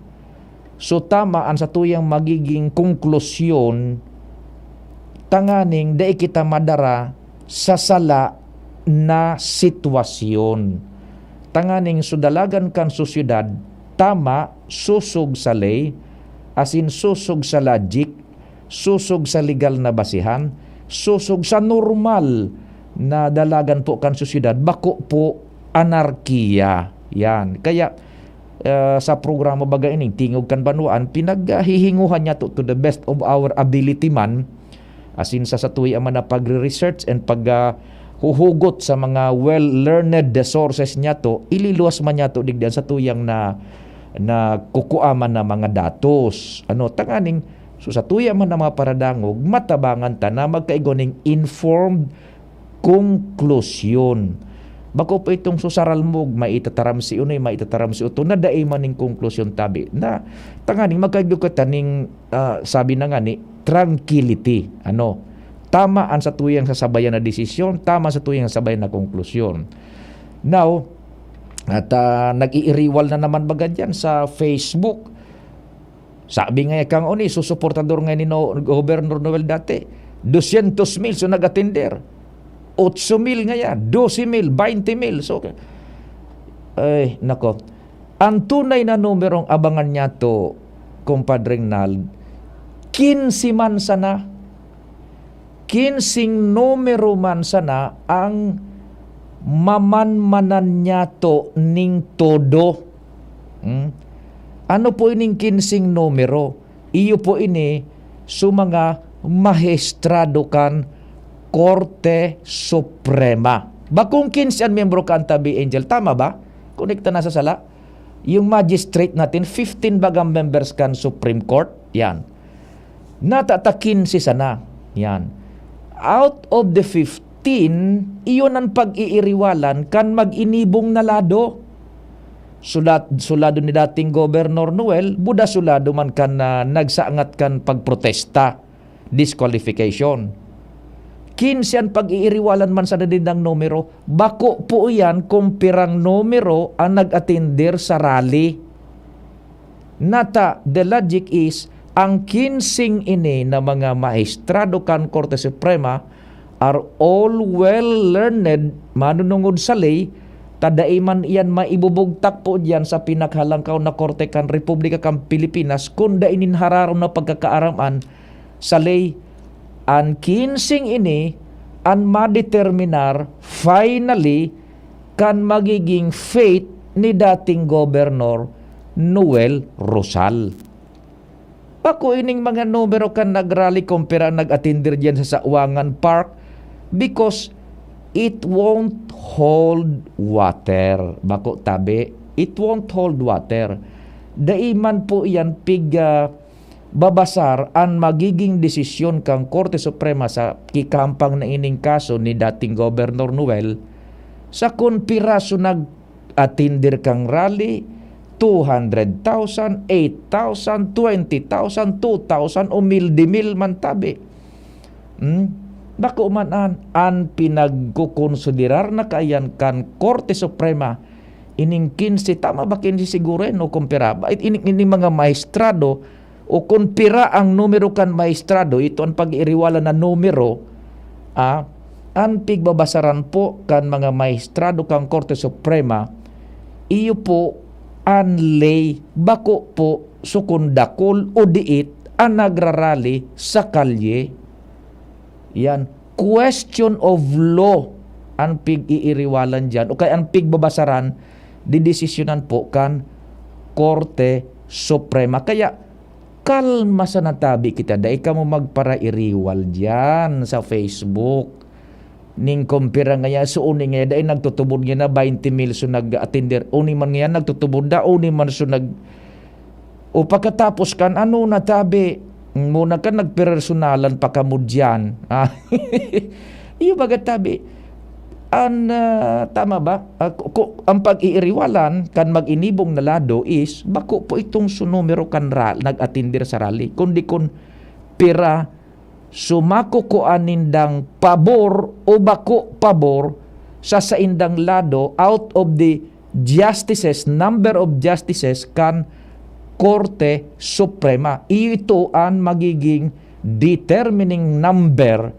So, tama an satuyang magiging konklusyon tanganing dai kita madara sa sala na sitwasyon. Tanganing so dalagan kan sosyedad, tama, sosog sa ley, asin sosog sa logic, sosog sa legal na basehan, sosog sa normal na dalagan po kan sosyedad, bako po anarkiya. Yan. Kaya, ah, sa programa baga ining Tingog kan Banwaan, pinaghihinguhan niyato to the best of our ability man, asin sa satuya man na pagre-research and pag, ah, huhugot sa mga well-learned sources niyato, ililuwas man niyato digdi an satuyang na, na kukua man na mga datos. Ano, tanganing, so, satuya man na mga paradangog, matabangan ta na magkaigwa ning informed konklusyon. Bako po itong so saralmog, may itataram si unoy, may itataram si utong, na dai man ning konklusyon tabi. Na, tanganing magkaigwa kita ning, ah, sabi na nga ni, tranquility. Ano? Tama an satuyang sasabayan na desisyon, tama an satuyang sasabayan na konklusyon. Now, at, ah, nag-iiriwal na naman baga diyan sa Facebook. Sabi nga kang oni, susuportador nga ni No-, Governor Noel dati, dosyentos mil so nag-atender. Otso mil ngaya, dose mil, baynte mil. So, ay, nako. Ang tunay na numerong abangan niyato, Compadre Ronald, kinse man sana. Kinseng numero man sana ang mamanmanan niyato ning todo. Hmm? Ano po ining kinseng numero? Iyo po ini so mga mahestrado kan Korte Suprema. Bakong kinse an miyembro kan tabi, Angel, tama ba? Konekta na sa sala. Yung magistrate natin, fifteen bagang members kan Supreme Court. Yan. Natatakin si sana. Yan. Out of the fifteen, iyon ang pag-iiriwalan kan mag-inibong na lado. Sulat-, sulado ni dating Governor Noel, buda sulado man kan, ah, nagsangat kan pagprotesta, disqualification. Kinse an pag-iiriwalan man sa nadindang numero, bako po iyan kung pirang numero ang nag-atender sa rally. Nata, the logic is, ang kinseng ini na mga maestrado kan Korte Suprema are all well-learned, manunungod sa ley, Ta dai man iyan maibubugtak po diyan sa pinakhalangkaw na korte kan Republika kan Pilipinas, kun dai nin hararom na pagkakaaram-an sa ley. An kinsing ini an madeterminar finally kan magiging fate ni dating Gobernador Noel Rosal. Bako ining mga numero kan nagrally kumpara nag-atindir diyan sa Sawangan Park, because it won't hold water. Bako tabi, it won't hold water. Dai man po iyan pig, ah, babasar an magiging desisyon kan Korte Suprema sa kikahampang na ining kaso ni dating Gobernador Noel, sa kun piraso nag-atindir kang rally, two hundred thousand, eight thousand, twenty thousand, two thousand, o mil de mil man tabi. Hmm? Bako man an, an pinagkukonsiderar na kaiyan kan Korte Suprema, ining quince, tama ba quince siguro yan o kumpara? Ba, ini, ini mga maestrado, o kun pira ang numero kan maestrado, ito an pag-iiriwala na numero, ah, an pigbabasaran po kan mga maestrado kan Korte Suprema, iyo po an ley, bako po sukon dakul o diit an nagrarally sa kalye. Yan, question of law an pig-iiriwalan diyan, o kaya an pigbabasaran, didesisyonan po kan Korte Suprema. Kaya, kalma sana tabi kita, dai kamo magparairiwal diyan sa Facebook. Ning kumpira ngaya, so uni ngaya, dai nagtutubod ngaya na twenty mil so nag-atender. Uni man ngaya nagtutubod da, uni man so nag-, o pagkatapos kan, ano na tabi, muna ka nagpersonal pa kamo diyan. Ah, iyo baga tabi. An, ah, tama ba? Ah, ku-, ku-, ang pag-iiriwalan kan mag-inibong na lado is bako po itong su numero kan ra-, nag-atender sa rally, kundi kun pira sumakukuan nindang pabor o bako pabor sa saindang lado out of the justices, number of justices kan Korte Suprema. Iyo ito an magiging determining number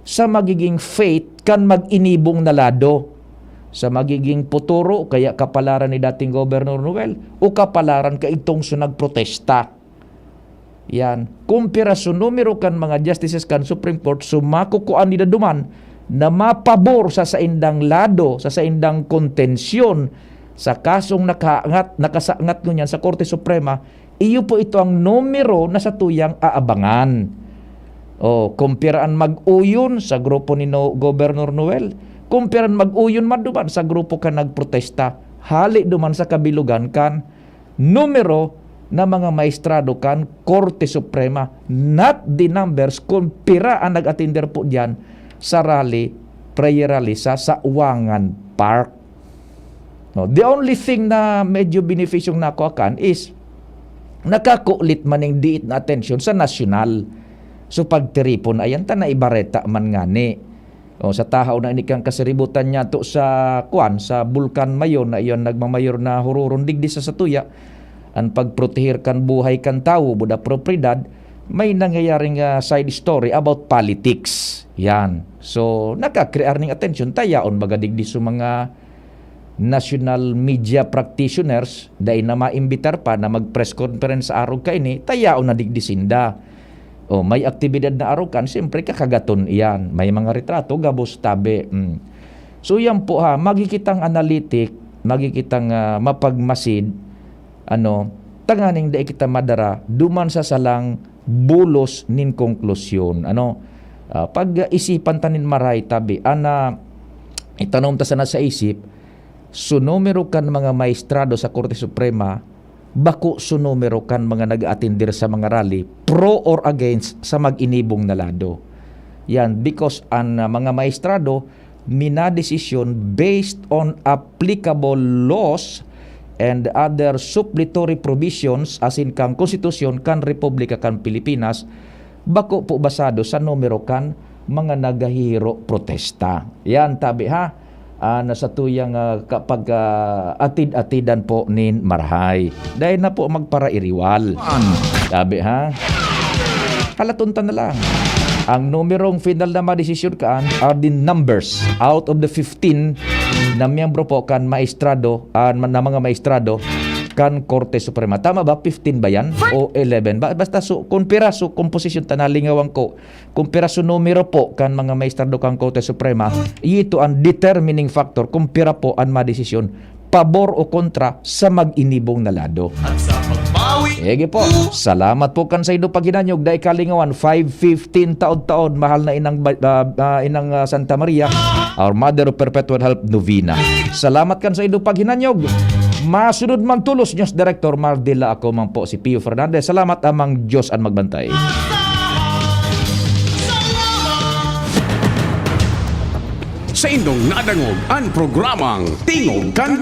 sa magiging fate kan mag-inibong na lado. Sa magiging puturo, kaya kapalaran ni dating Gobernador Noel o kapalaran kaidtong su nagprotesta. Yan. Kumpira su numero kan mga justices kan Supreme Court, su makukuan nida duman na mapabor sa saindang lado, sa saindang kontensyon, sa kasong nakaangat, nakasangat ngunyan sa Korte Suprema, iyo po ito ang numero na satuyang aabangan. O, kumpira an mag-uyon sa grupo ni No-, Gobernador Noel, kumpira an mag-uyon man duman sa grupo kan nagprotesta, hale duman sa kabilogan kan numero na mga maestrado kan Korte Suprema, not the numbers kun pira an nag-atender po diyan sa rally, prayer rally sa Sawangan Park. No, the only thing na medyo benefisyong nakuha kan is nakakulit man ning diit na atensyon sa nasyonal. So, pagtiripon, ayan ta, naibareta man ngani. O, sa tahaw na ini kan kasiributan niya to sa, kuwan, sa Bulkan Mayon na iyon nagmamayor na hururon digdi sa satuya, an pagprotehir kan buhay kan tawo, buda propiedad, may nangyayaring, ah, side story about politics. Yan. So, nakakrear ning atensyon, tayaon baga digdi sa mga national media practitioners, dai na maimbitar pa na mag-press conference sa arog kaini, tayaon na digdi sinda. O, may aktibidad na arog kan, siyempre, kakagaton iyan. May mga retrato, gabos tabi. Mm. So, yan po ha, magikitang analytic, magikitang, ah, mapagmasid, ano, tanganing dai kita madara duman sa salang bulos nin konklusyon. Ano, ah, pag-isipan ta nin maray tabi, ana, itanom ta sana sa isip, su numero kan mga maestrado sa Korte Suprema, bako su numero kan mga nag-aatender sa mga rally, pro or against sa mag-inibong na lado. Yan, because an, ah, mga maestrado, minadesisyon based on applicable laws and other suppletory provisions asin kan Konstitusyon kan Republika kan Pilipinas, bako po basado sa numero kan mga naghahiro protesta. Yan, tabi ha. Ah, na sa tuyang, ah, kapag, ah, atid-atidan po nin marahay. Dahil na po magparairiwal. Tabi ha. Halaton ta na lang. Ang numerong final na madesisyon kaan are the numbers out of the fifteen na miyembro po kan maestrado, ah, na mga maestrado kan Korte Suprema. Tama ba? Fifteen ba yan? O eleven? Ba, basta so, kung piraso, composition ta, nalingawan ko, kung piraso numero po kan mga maestrado kan Korte Suprema, ito ang determining factor kung pira po ang madesisyon, pabor o kontra sa mag-inibong na lado. At sa pagbawi Sige po. Salamat po kan saindo paghinanyog. Dai kalingawan, five fifteen taod-taod, mahal na inang ba-, ah, ah, inang, ah, Santa Maria, Our Mother of Perpetual Help Novena. Salamat kan saindo paghinanyog. Masunod man tolos, News Director Mar Dela, ako man po si Pio Fernandez. Salamat, Amang Diyos an magbantay. Sa indong nadangog an programang Tingog kan